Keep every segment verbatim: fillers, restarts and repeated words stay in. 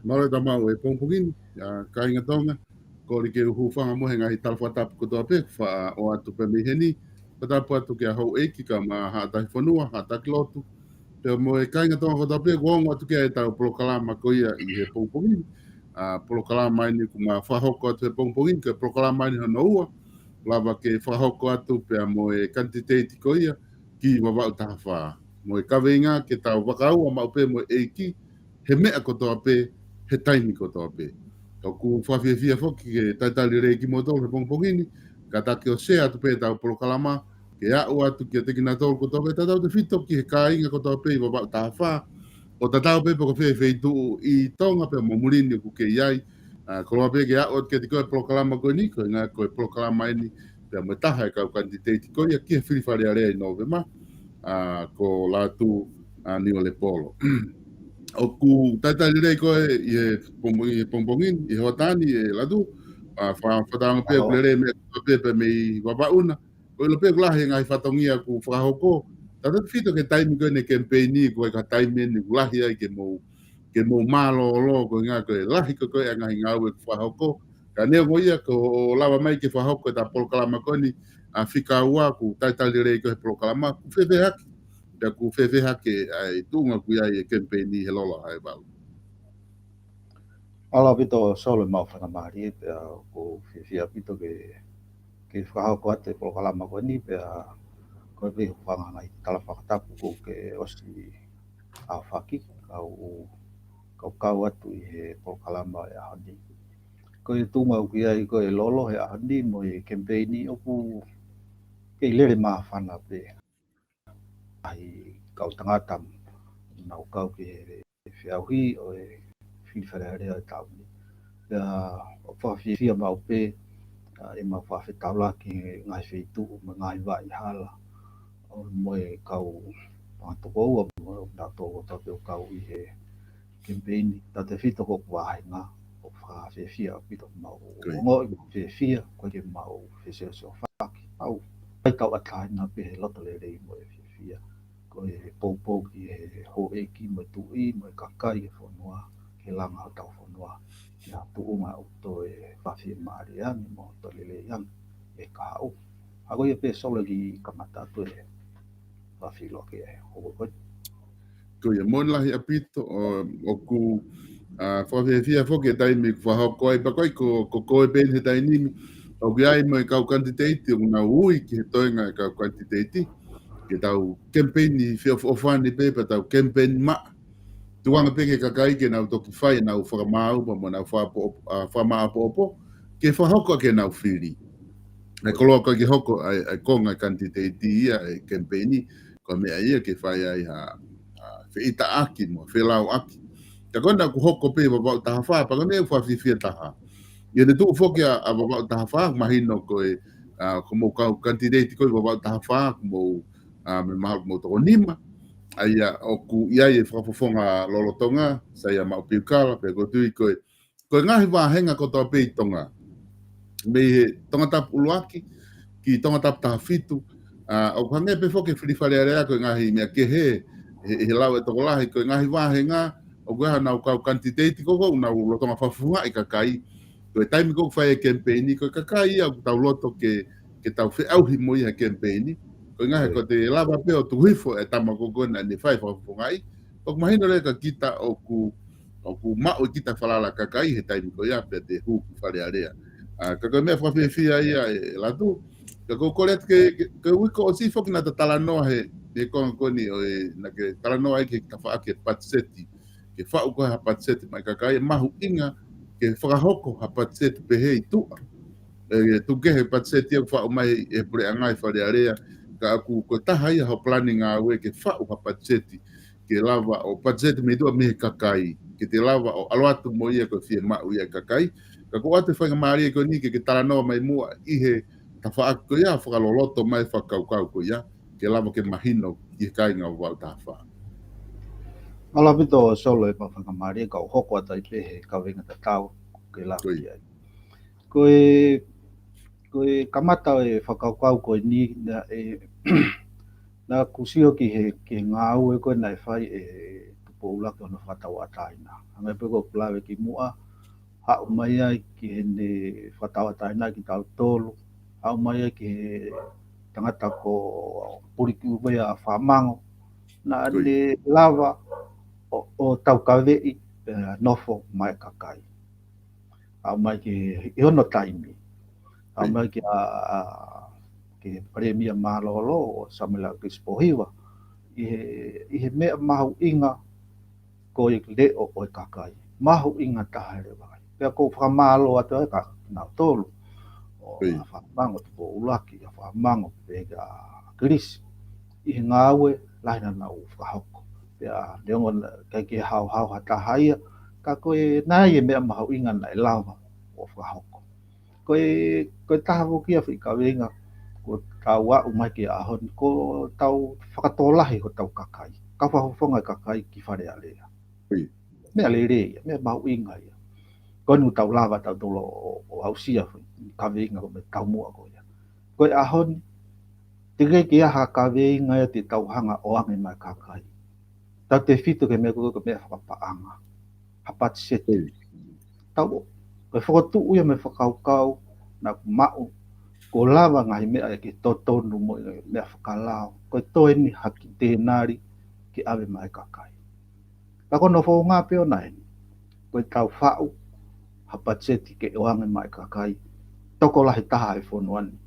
Mālō e tau maʻu e pongipongi ni, ʻa kāinga Tonga, kole ke u hūfanga mo e ngaahi tala fakatapu kotoa pē, faʻa ʻoatu pē mei heni, fakatapu atu kia Houʻeiki kae ʻumaʻā Haʻa Tahi Fonua, Haʻa Taki Lotu, pea mo e kāinga Tonga kotoa pē, kuo ongo atu ki ai e tau polokalama ko ia ʻi he pongipongi ni. ʻA, polokalama eni kuo ma fakahoko atu he pongipongi ni, ko e polokalama eni hono ua, lava ke fakahoko atu pea mo e kanititeiti ko ia ki Vavaʻu taha fā. Mo e kaveinga ke tau vakaua maʻu pē mo e ʻEiki, he meʻa kotoa pē, he taimi kotoa pē. ʻOku fakafiefia foki ke talitali lelei kimoutolu he pongipongi ni, kātaki ʻo share atu pē e tau polokalama, ke aʻu atu kiate kinautolu kotoa pē, tautautefito ki he kāinga kotoa pē ʻi Vavaʻu taha fā, ʻo tatau pē pe ko fē feituʻu ʻi Tonga pea mo muli ni ʻoku ke ʻi ai. ʻA, koloa pē ke aʻu atu kiate koe e polokalama ko eni, ko e ngaahi ko e polokalama eni, pea mo e taha e kau kanititeiti ko ia ki he fili Fale Alea ʻi Nōvema, ʻa, ko Lātū, ʻa, Niualepolo. ʻOku talitali lelei koe ʻi he pongipongi, ʻi he pongipongi ni, ʻi he hoʻatā ni, ʻe Lātū, ʻa, fa-, fakatauange pē ʻoku lelei e meʻa kotoa pē pea mei Vavaʻu na. ʻOku ʻilo pē ʻoku lahi e ngaahi fatongia kuo fakahoko, Tautautefito ki he taimi ko eni e kemipeini, ko e ka taimi eni ʻoku lahi ai ke mou, ke mou mālōlō, ko e ʻuhinga ko e lahi ko ē ʻa e ngaahi ngāue ʻoku fakahoko. Ka neongo ia, ko e lava mai ke fakahoko ʻeta polokalama ko eni, ʻa e fika ua, ʻoku talitali lelei ko ē he polokalama, ʻoku fēfē hake, pea ʻoku fēfē hake ʻa e tuʻunga ʻoku ʻi ai e kemipeini he Lolo ʻa e Valu. ʻAla ʻaupito Solo, ʻemau faingamālie, pea ʻoku ou fiefia ʻaupito ke, ke fakahoko atu e polokalama ko eni, pea ko e pē hoku fanga ngaahi tala fakatapu kuo ke ʻosi aofaki, kau, kau kau atu ʻi he polokalama ʻo e ʻaho ni. Ko e tuʻunga ʻoku ʻi ai ko ē e Lolo he ʻaho ni mo e kemipeini ʻoku kei lele māfana pē ʻa e kau tangata ʻoku nau kau ki he feʻauhi ʻo e fili Fale Alea ʻo e taʻu ni. Pea ʻoku fakafiefia maʻu pē, ʻa, ʻemau fakafetaulaki he ngaahi feituʻu mo e ngaahi vaʻa hala, ʻo mo e kau fanga tokoua mo e kau tokoua pē ʻoku kau ʻi he kemipeini, tautautefito ko hoku vāhenga, ʻoku fakafiefia ʻaupito ke mau Ko ia. ongoʻi mo fiefia, ko e ke mau fesiosiofaki. ʻOku fai tauʻatāina pē he loto lelei mo e fiefia. Ko e poupou ki he houʻeiki mo e tuʻi mo e kakai e fonua, ke langa hotau fonua ki ha tuʻunga ʻoku toe fakafiemālie ange mo toe lelei ange e kahaʻu. ʻA ko ia pē Solo ke kamata atu e fakafiloa ki he houa ko eni. Ko ia, moʻoni lahi ʻaupito, ʻo, ʻoku, ʻa, fakafiefia foki e taimi ʻoku fakahoko ai, pea ko e, ko, ko koe pē eni he taimi ni, ʻoku ʻi ai mo e kau kanititeiti, ʻoku nau ui ki he toenga e kau kanititeiti, ke tau kemipeini feʻofoʻofani pē, pea tau kemipeini maʻa. Tukuange pē ki he kakai ke nau toki fai ʻenau fakamaau, pea mo ʻenau fakapo-, ʻa, fakamāʻopoʻopo, ke fakahoko ʻaki ʻenau fili. ʻA e koloa ko ē ke hoko, ʻa e, ʻa e konga kanititeiti ia, ʻa e kemipeini, ko e meʻa ia ke fai ai ha, ha feʻitaʻaki mo e felauʻaki. Ka ko ena ʻoku hoko pē Vavaʻu taha fā, pea ko e meʻa ʻoku fakafiefia taha. ʻI heʻene tuʻu foki ʻa, ʻa Vavaʻu taha fā, mahino ko e, ʻa, ko hoʻomou kau kanititeiti ko ē Vavaʻu taha fā, ko hoʻomou, ʻa, meʻa mahalo ko hoʻomou toko nima. ʻA ia ʻoku ʻi ai e fakafofonga lolotonga, Saia Maʻu Piukala, pea ʻoku ou tui ko e ko e ngaahi vāhenga kotoa pē ʻi Tonga. Mei he Tongatapu ʻuluaki, ki Tongatapu taha fitu, ʻa, ʻoku hangē pē foki e fili Fale Alea ko e ngaahi meʻa kehe, he, he lau e tokolahi, ko e ngaahi vāhenga, ʻoku ʻi ai honau kau kanititeiti ko ē ʻoku nau lolotonga fakafofongaʻi kakai, ko e taimi ko ē ʻoku fai e kemipeini, ko e kakai ia ʻoku tau loto ke, ke tau feʻauhi mo ia he kemipeini, ko e ngaahi Ko ia. ko e te lava pē ʻo tuku hifo e tama ko ē naʻa ne fai fakafofongaʻi, ʻoku mahino lelei kia kita ʻoku ʻoku maʻu ʻe kita falala kakai he taimi ko ia pea te hū ki Fale Alea. ʻA, ka ko e meʻa fakafiefia ia ʻe Latu. Ka ko e kole atu ke, ke, ke uike ʻosi foki naʻa ta talanoa he, he konga ko eni ʻo e, naʻa ke talanoa ai ki he tafaʻaki e patiseti. Ke faʻu ko ē ha patiseti maʻa e kakai, ʻe mahuʻinga ke fakahoko ha patiseti pehē ʻi tuʻa. ʻE, tuku kehe patiseti ʻoku faʻu mai ʻe he puleʻanga ʻi Fale Alea. Ka ʻoku, ko e taha ia hoʻo palani ngāue ke faʻu ha patiseti ke lava ʻo patiseti mei tuʻa mei he kakai, ke te lava ʻo ʻalu atu mo ia ko e fiemaʻu ia e kakai. Ka ʻoku ou ʻoatu e faingamālie ko eni ke, ke talanoa mai muʻa ʻi he tafaʻaki ko ia, fakaloloto mai fakakaukau ko ia, ke lava ke mahino ki he kāinga ʻo Vavaʻu taha fā. ʻAla ʻaupito Solo ʻemau faingamālie, kau hoko atu ai pē he kaveinga tatau ke lava Ko ia. ki ai. Ko e, ko e kamata e fakakaukau ko eni, naʻe, naʻa ku sio ki he, ki he ngāue ko ē naʻe fai ʻe Tupou ʻUluaki hono fakatauʻatāina. Hangē pē ko ʻeku lave kimuʻa, haʻu mai ai ki heʻene fakatauʻatāina kitautolu, haʻu mai ai ki he tangata ko Puliki ʻUvea Fakamango, naʻa Ko ia. ne lava ʻo, ʻo taukaveʻi, ʻe, nofo maʻa e kakai. Haʻu mai ki he, ʻi hono taimi. Haʻu Ko ia. mai ki a, a, ki he Palēmia mālōlō ʻo Samuela ʻAkilisi Pōhiva. ʻI he, ʻi he meʻa mahuʻinga ko e leʻo ʻo e kakai. Mahuʻinga taha e leva ai. Pea ʻoku ou fakamālō atu ai kia kinautolu. ʻO Ko ia. ʻa Fakamango, Tupou ʻUluaki, ʻa Fakamango, pea kia ʻAkilisi. ʻI he ngāue lahi naʻa nau fakahoko. Pea neongo naʻe ʻikai ke haohaoa ha taha ia, ka ko e naʻe ʻi ai e meʻa mahuʻinga naʻe lava ʻo fakahoko. Ko e, ko e taha foki ia e foʻi kaveinga, ko ʻetau aʻu mai ki he ʻaho ni, ko ʻetau fakatōlahi hotau kakai. Kau fakafofonga e kakai ki Fale Alea. Ko ia. Meʻa lelei ia, meʻa mahuʻinga ia. Ko eni ʻoku tau lava tautolu ʻo, ʻo aʻusia e foʻi kaveinga ko e meʻa taumuʻa ko ia. Ko e ʻaho ni, ʻikai ke ʻi ai ha kaveinga ia te tau hanga ʻo ʻoange maʻa e kakai. Tautefito ki he meʻa ko e, ko e meʻa fakapaʻanga. Ha patiseti. Tau, ko e fokotuʻu ia mei he fakakaukau naʻa ku maʻu, kuo lava e ngaahi meʻa ia ke totonu mo e meʻa fakalao. Ko e toe eni ha kiʻi tēnali ke ʻave maʻa e kakai. Ka ko hono founga pē ʻona eni, ko ʻetau faʻu ha patiseti ke ʻoange maʻa e kakai tokolahi taha ʻo e fonua ni.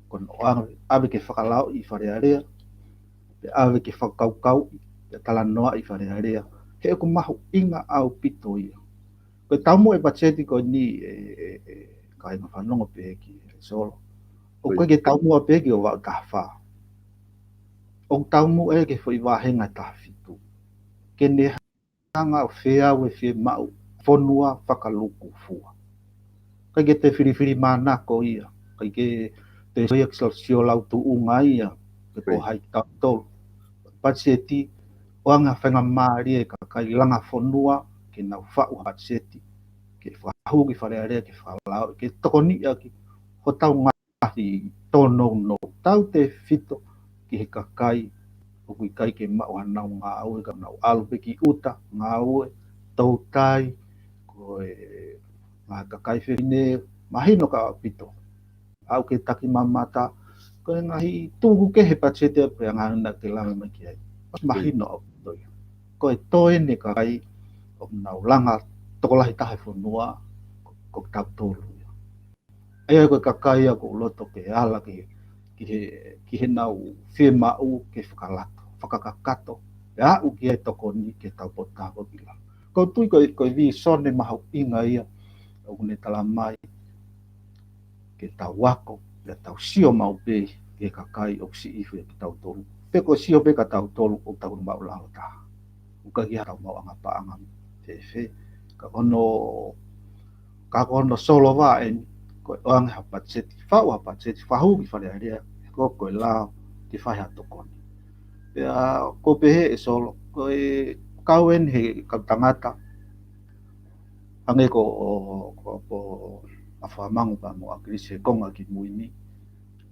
Ko hono ʻoange, ʻave ke fakalaoʻi ʻi Fale Alea, pe ʻave ke fakakaukauʻi, pe talanoaʻi ʻi Fale Alea, he ʻoku mahuʻinga ʻaupito ia. Ko e taumuʻa e patiseti ko eni ʻe, ʻe, ʻe kāinga fanongo pē ki he Solo. ʻOku ʻikai ke taumuʻa pē ki he vaʻu taha fā. ʻOku taumuʻa ia ki he foʻi vāhenga taha fitu. Ke ne hanga ʻo feau e fiemaʻu fonua fakalukufua. ʻIkai ke toe filifilimānako ia. ʻIkai ke toe sio ia ki he sio lautuʻunga ia. Ke ko hai kitautolu. Patiseti, ʻoange ha faingamālie ki he kakai langa fonua, ke nau faʻu ha patiseti. Ke fakahū ki Fale Alea, ke fakalao, ke tokoniʻaki hotau ngaahi tōnounou. Tautefito ki he kakai ʻoku ʻikai ke maʻu haʻanau ngāue, ka nau ʻalu pē ki ʻuta, ngāue, toutai, ko e ngaahi kakai fefine, mahino ʻaupito. Aʻu ki he takimamata, ko e ngaahi tuku kehe patiseti ʻa e puleʻanga naʻa ke lave mai ki ai. Mahino ʻaupito ia. Ko e toe eni e kakai ʻoku nau langa tokolahi taha e fonua, ko, ko kitautolu ia. ʻA ia ko e kakai ia ʻoku ou loto ke ala ki he, ki he, ki heʻenau fiemaʻu ke fakalato, fakakakato, ʻe aʻu ki he tokoni ke tau potako ki lalo. ʻOku ou tui ko e, ko e vīsone mahuʻinga ia ʻoku ne tala mai ke tau ako, ke tau sio maʻu pē ki he kakai ʻoku siʻi hifo ia kia tautolu. Pe ko e sio pē kia tautolu ʻoku tau maʻu lalo taha. ʻOku ʻikai ke ʻi ai haʻatau maʻuʻanga paʻanga fēfē. Ka ko hono, ka ko hono solova eni, ko e ʻoange ha patiseti, faʻu ha patiseti, fakahū ki Fale Alea, ko, ko e lao, ke fai ha tokoni. Pea, ʻoku ou pehē ʻe Solo, ko e kau eni he kau tangata, hangē ko, ko, ko ʻAfo Hamangu pea mo ʻAkilisi he konga ki mui ni.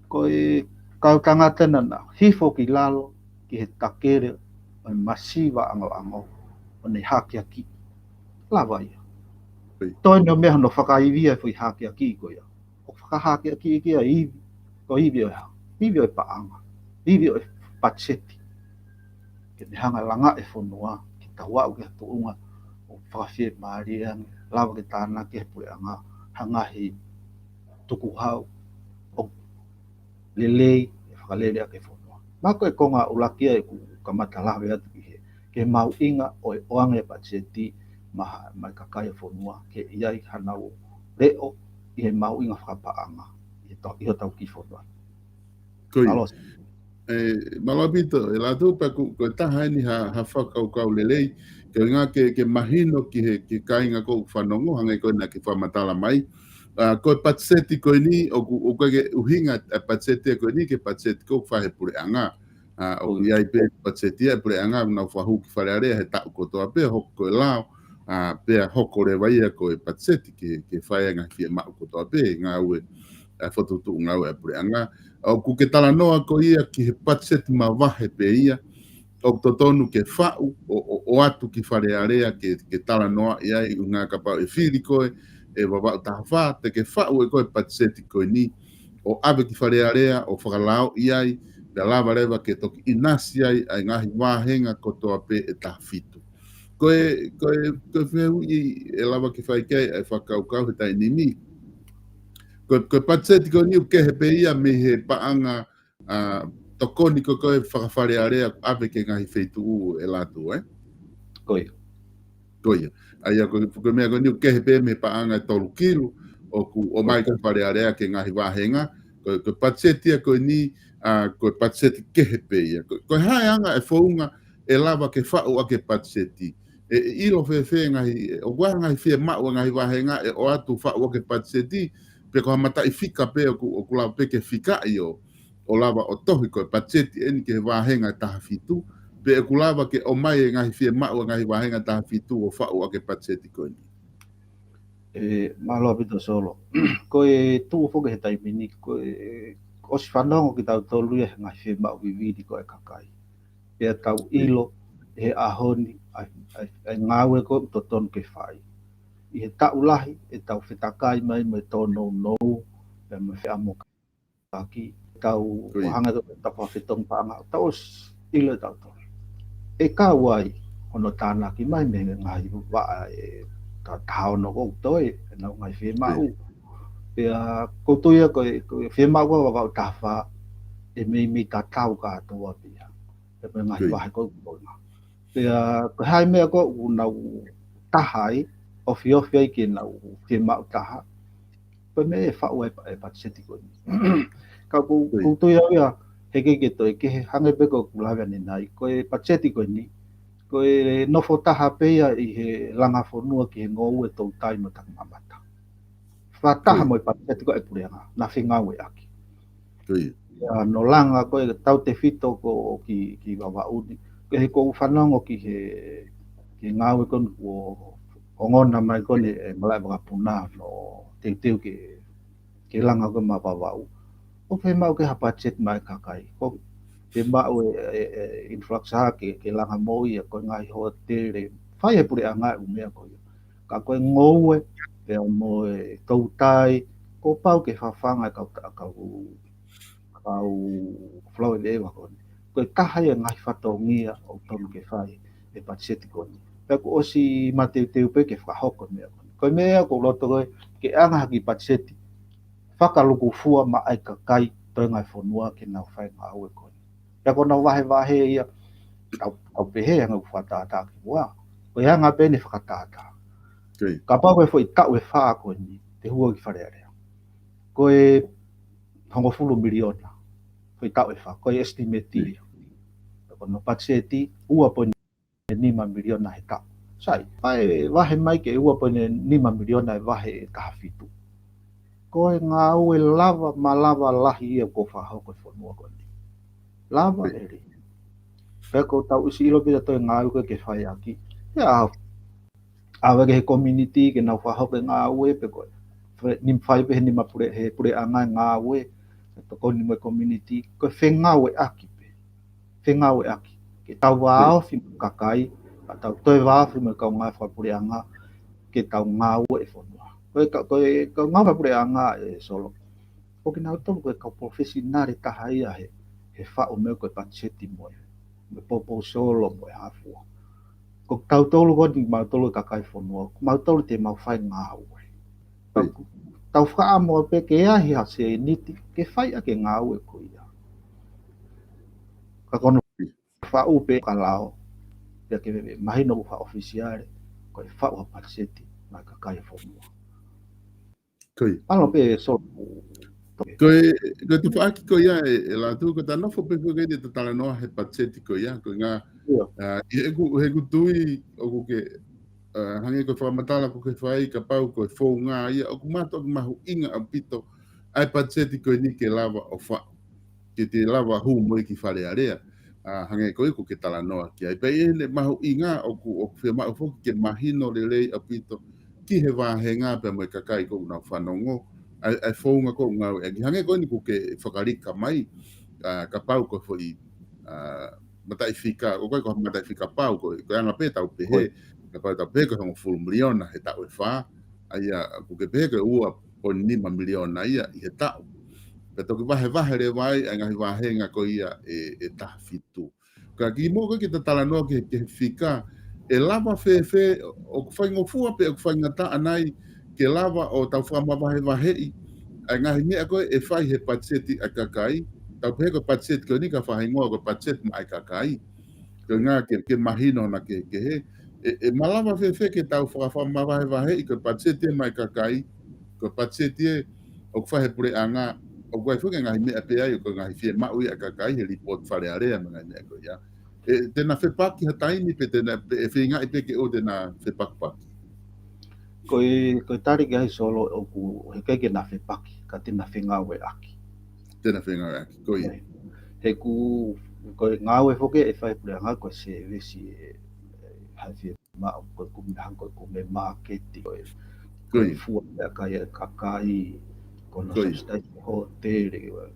Ko e kau tangata naʻa na hifo ki lalo, ki he takele ʻo e masiva ʻangoʻango, ʻo ne hakeakiʻi. Lava ia. Toe eni ʻo meʻa hono fakaivia e foʻi hakeakiʻi ko ia. ʻO fakahakeakiʻi ki ai e ivi, ko e ivi ʻo e hā? Ivi ʻo e paʻanga, ivi ʻo e patiseti. Ke ne hanga langa e fonua, ke tau aʻu ki ha tuʻunga ʻoku fakafiemālie ange, lava ke tānaki ʻe he puleʻanga ha ngaahi tukuhau ʻoku lelei, ʻe fakalele ʻaki e fonua. Ma ko e konga ʻuluaki ia ʻeku kamata lave atu ki he, ki he mahuʻinga ʻo e ʻoange e patiseti maʻa, maʻa e kakai e fonua, ke ʻi ai haʻanau leʻo ʻi he mahuʻinga fakapaʻanga, ʻi he tau, ʻi hotau kiʻi fonua. Ko ia. Mālō. ʻE, mālō ʻaupito, ʻe Lātū, pea ko, ko e taha eni ha, ha fakakaukau lelei, ke ʻuhinga ke, ke mahino ki he, ki he kāinga ʻoku fanongo, hangē ko ena ke fakamatala mai. ʻA, ko e patiseti ko eni, ʻoku, ʻoku ʻikai ke ʻuhinga e patiseti ko eni, ki he patiseti ʻoku fai ʻe he puleʻanga. ʻA, ʻoku ʻi ai pē patiseti ʻa e puleʻanga, ʻoku nau fakahū ki Fale Alea he taʻu kotoa pē, hoko ko e lao, ʻa, pea hoko leva ia ko e patiseti ke, ke fai e ngaahi fiemaʻu kotoa pē, ngāue, ʻa, fokotuʻutuʻu ngāue ʻa e puleʻanga. ʻOku ke talanoa ko ia ki he patiseti mavahe pē ia, ʻoku totonu ke faʻu, ʻo, ʻo, ʻoatu ki Fale Alea ke, ke talanoaʻi ai, ʻuhinga kapau ʻe fili koe ʻe Vavaʻu taha fā, te ke faʻu ʻe koe patiseti ko eni, ʻo ʻave ki Fale Alea, ʻo fakalaoʻi ai, pea lava leva ke toki ʻinasi ai, ʻa e ngaahi vāhenga kotoa pē ʻe taha fitu. Ko e, ko e, ko e fehuʻi ʻe lava ke fai ki ai ʻa e fakakaukau he taimi ni. Ko e, ko e patiseti ko eni ʻoku kehe pē ia mei he paʻanga, ʻa, tokoni ko ē ʻa e faka-Fale Alea ʻave ki he ngaahi feituʻu, ʻe Lātū, ē? Ko ia. Ko ia. ʻA ia ko, ko e meʻa ko eni ʻoku kehe pē mei he paʻanga ʻe tolu kilu, ʻoku ʻomai ki Fale Alea ki he ngaahi vāhenga, ko, ko e patiseti ia ko eni, ʻa, ko e patiseti kehe pē ia. Ko, ko e hā e anga e founga ʻe lava ke faʻu ʻaki e patiseti. ʻE, ʻe ʻilo fēfē ngaahi, ʻe, ʻoku ʻi ai ha ngaahi fiemaʻu ʻa e ngaahi vāhenga ʻe ʻoatu faʻu ʻaki e patiseti, pe ko ha mataʻifika pē ʻoku, ʻoku lava pē ke fikaʻi ʻo, ʻo lava ʻo tohi ko e patiseti eni ki he vāhenga ʻe taha fitu, pe ʻoku lava ke ʻomai e ngaahi fiemaʻu ʻa e ngaahi vāhenga ʻe taha fitu ʻo faʻu ʻaki e patiseti ko eni. ʻE, mālō ʻaupito Solo. Ko e tuʻu foki he taimi ni, ko e, ʻosi fanongo kitautolu ia he ngaahi fiemaʻu vivili ko ē ʻa e kakai. Pea tau ʻilo he ʻaho ni ʻa e, ʻa e, ʻa e ngāue ko ē ʻoku totonu ke fai. ʻI he taʻu lahi, ʻetau fetakai mai mo e tōnounou, pea mo e feʻamokaki, tau hanga ʻo tapa fetongi paʻanga, tau ʻosi ʻilo ʻe tautolu. ʻE kau ai hono tānaki mai mei he ngaahi vaʻa ʻe ta-, taha ono ʻoku toe, ʻenau ngaahi fiemaʻu. Pea ʻoku ou tui ia ko e, ko e fiemaʻu ʻa Vavaʻu taha fā, ʻe meimei tatau kātoa pē ia. Pea mo e ngaahi vahe ko ē ʻoku ʻi ai. Pea ko e hā e meʻa ko ē ʻoku nau taha ai, ofiofi ai ke nau fiemaʻu taha, ko e meʻa ʻe faʻu ai e pa-, e patiseti ko eni. Ka ʻoku, ʻoku ou tui au ia, he ʻikai ke toe kehe, hangē pē ko ʻeku lave ʻanenai, ko e patiseti ko eni, ko e nofo taha pē ia ʻi he langa fonua ki he ngoue, toutai mo e takimamata. Fakataha mo e patiseti ko ē ʻa e puleʻanga, naʻe fengāueʻaki. Ia, no langa ko ē tautefito ko ē ki, ki Vavaʻu ni. Ko e he ʻoku ou fanongo ki he, ki he ngāue ko eni kuo ongona mai ko eni ʻe Malaʻe Vakapuna no teuteu ke, ke langa ko ē maʻa Vavaʻu. ʻOku fiemaʻu ke ha patiseti maʻa e kakai. ʻOku fiemaʻu e, e, e infrastructure ke, ke langa mo ia ko e ngaahi hōtele. Fai ʻe he puleʻanga e ʻū meʻa ko ia. Ka ko e ngoue, pea mo e toutai, kuo pau ke fafanga e kau ta-, kau, kau folau ʻeveʻeva ko eni. Ko e taha ia e ngaahi fatongia ʻoku totonu ke fai ʻe he patiseti ko eni. Pea kuo ʻosi mateuteu pē ke fakahoko e meʻa ko eni. Ko e meʻa ʻoku ou loto ko ē ke ʻange ha kiʻi patiseti fakalūkufua maʻa e kakai toenga e fonua ke nau fai e ngāue ko eni. Pea ko ʻenau vahevahe ia, ʻoku, ʻoku pehē ange ʻoku fakatātā ki muʻa. Ko e anga pē eni e fakatātā. Kapau ko e foʻi taʻu ʻe fā ko eni, te hū ki Fale Alea. Ko e hongofulu miliona. Foʻi taʻu ʻe fā, ko e estimate ia. Ko hono patiseti, ua poini nima miliona he taʻu. Sai, ʻai vahe mai ki he ua poini nima miliona ʻe vahe ʻe taha fitu. Ko e ngāue lava, malava lahi ia kuo fakahoko ʻe he fonua ko eni. Lava ʻe lelei. Pea ʻoku tau ʻosi ʻilo pē ia toe ngāue ko ē ke fai ʻaki. Ia, ʻave ki he community ke nau fakahoko e ngāue pe ko e. Fe-, nim fai pē he nima pule-, he puleʻanga e ngāue. Tokoni mo e community, ko e fengāueʻaki pē. Fengāueʻaki. Ke tau vāofi mo e kakai, ka tau toe vāofi mo e kaungā fakapuleʻanga, ke tau ngāue e fonua. Ko e ka-, ko e kaungā fakapuleʻanga ē Solo. Ko kinautolu ko e kau professional taha ia he, he faʻu meʻa ko e patiseti mo e, mo e pōpousolo mo e hā fua. Ko kitautolu ko eni mautolu e kakai fonua, ko mautolu te mau fai ngāue. Tau, tau fakaʻamu pē ke ʻi ai ha sēniti, ke fai ʻaki e ngāue ko ia. Ka ko hono faʻu pē ka lao, pea ke mahino ʻoku fakaʻofisiale, ko e faʻu ha patiseti maʻa e kakai e fonua. Ko ia. Alo pē Solo. Ko e, ko e tufaʻaki ko ia ē, ē Lātū, ko ʻeta nofo pē ko eni ʻeta talanoa he patiseti ko ia, ko e ngā, ʻa, ʻi heʻeku, heʻeku tui, ʻoku ke, ʻa, hangē ko e fakamatala ʻoku ke fai, kapau ko e founga ia, ʻoku mātuʻaki mahuʻinga ʻaupito ʻa e patiseti ko eni ke lava ʻo faʻu. Ke te lava hū mo ia ki Fale Alea. ʻA, hangē ko ia ʻoku ke talanoa ki ai. Pea ʻi heʻene mahuʻinga ʻoku, ʻoku fiemaʻu foki ke mahino lelei ʻaupito ki he vāhenga pea mo e kakai ʻoku nau fanongo. ʻA e, ʻa e founga ʻoku ngāueʻaki. Hangē ko eni ʻoku ke fakalika mai, ʻa, kapau ko e foʻi, ʻa, mataʻifika, ʻoku ʻikai ko e mataʻifika pau, ko e, ko e anga pē ʻetau pehē, kapau ʻetau pehē ko e hongofulu miliona he taʻu ʻe fā, ʻa ia ʻoku ke pehē ko e ua poini nima miliona ia ʻi he taʻu. Pea toki vahevahe leva ai ʻa e ngaahi vāhenga ko ia ʻe, ʻe taha fitu. Ka kimuʻa ko ē ke ta talanoa ki he, ki he fika, ʻe lava fēfē, ʻoku faingofua pe ʻoku faingataʻa nai ke lava ʻo tau fakamavahevaheʻi ʻa e ngaahi meʻa ko ē ʻe fai he patiseti ʻa e kakai, tau pehē ko e patiseti ko eni ka fakahingoa ko e patiseti maʻa e kakai. Ko e ngā ke, ke mahino na ke, ke he, ʻe, ʻe malava fēfē ke tau faka-, fakamavahevaheʻi ko e patiseti ē maʻa e kakai, ko e patiseti ē ʻoku fai he puleʻanga, ʻoku ʻi ai foki e ngaahi meʻa pē ai, ko e ngaahi fiemaʻu ia ʻa e kakai he lipooti Fale Alea mo e ngaahi meʻa ko ia. ʻE, te na fepaki ha taimi pe te na, pe ʻe feingaʻi pē ke ʻoua te na fepakipaki. Ko e, ko e tali ki ai Solo ʻoku heʻikai ke na fepaki, ka te na fengāueʻaki. Te na fengāueʻaki, ko ia. He ʻoku, ko e ngāue foki ʻe fai puleʻanga ko e sēvesi ē, ʻe, ʻe, hā fie maʻu ko e kumi hangē ko e kumi māketi, ko e, ko e fua meʻakai ʻa e kakai, ko hono subsidize hōtele, ko e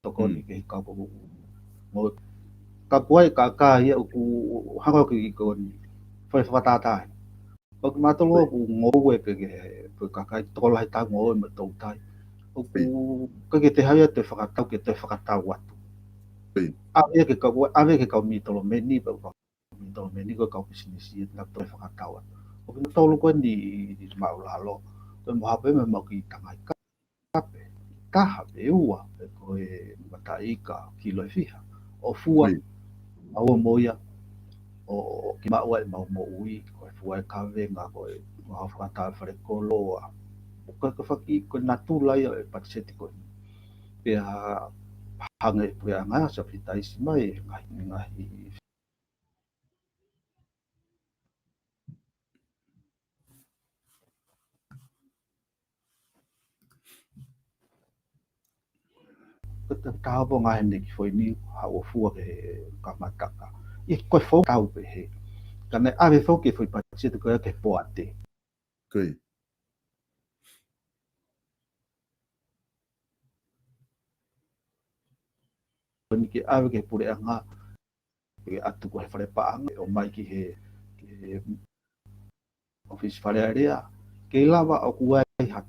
tokoni ke kau ko mo ka kuai ka ka ia ʻoku hanga ki ko ni fai fakatātā. ʻOku mātolo ʻoku ngoue pē ke he, pē kakai tokolahi tā ngoue mo toutai. ʻOku ka ke te haia te fakatau ke te fakatau atu. ʻAve ke kau, ʻave ke kau mitolo meni pē mitolo meni ko e kau pisinisi ia te nau toe fakatau atu. ʻOku na tolu ko ni i māʻulalo. Ko e moha pē me mau ki tangai kape. Taha pe ua, pe ko e mataʻi ka kilo ʻe fiha. ʻO fua, mau ʻo mo ia, ʻo, ʻo ki maʻu ai mau moʻui, ko e fua e kavenga, ko e mau fakatau fale koloa. ʻO ka ka faki, ko e natula ia e patiseti ko ni. Pea hangē pē anga, sa pitaisi mai, ngahi, ngahi Ka ta, ta hapo ngā hene ki fo ni, ha ʻo fua ke he kamataka. ʻI ko e fo tau pē he. Ka ne ʻave fo ke fo patiseti ko ia ke poate. Ko ia. Ko ni ke ʻave ke puleʻanga, ke ʻatu ko he fale paʻanga, ʻo mai ki he, ki he ʻofisi Fale Alea, ke lava ʻoku ai ha,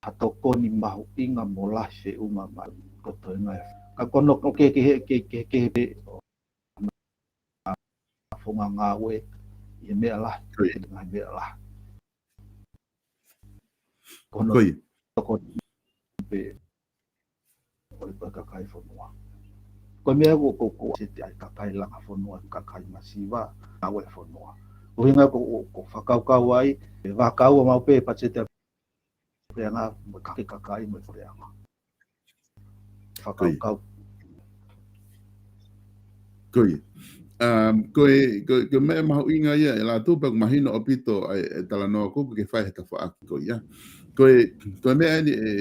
ha tokoni mahuʻinga mo lahi feʻunga mai ko toenga. Ka kono ke, ke, ke, ke, ke, ke, ʻo, fonga ngāue, ʻi he meʻa lahi, ʻi he ngaahi meʻa lahi. Kono tokoni pē, ʻo e kakai fonua. Ko e meʻa ko, ko, ko, se te ai kakai langa fonua, kakai masiva, ngāue fonua. ʻUhinga ko, ko, ko fakakaukau ai, e fakakaukau mau pē, patiseti pea ngā, mo kake kakai, mo puleʻanga. Fakakaukau. Ko ia. Um, ko e, ko e, ko e meʻa mahuʻinga ia, e la tupa, mahino ʻaupito, ai, e talanoa ko, ko ke fai he tafaʻaki ko ia. Ko e, ko e meʻa ni, e,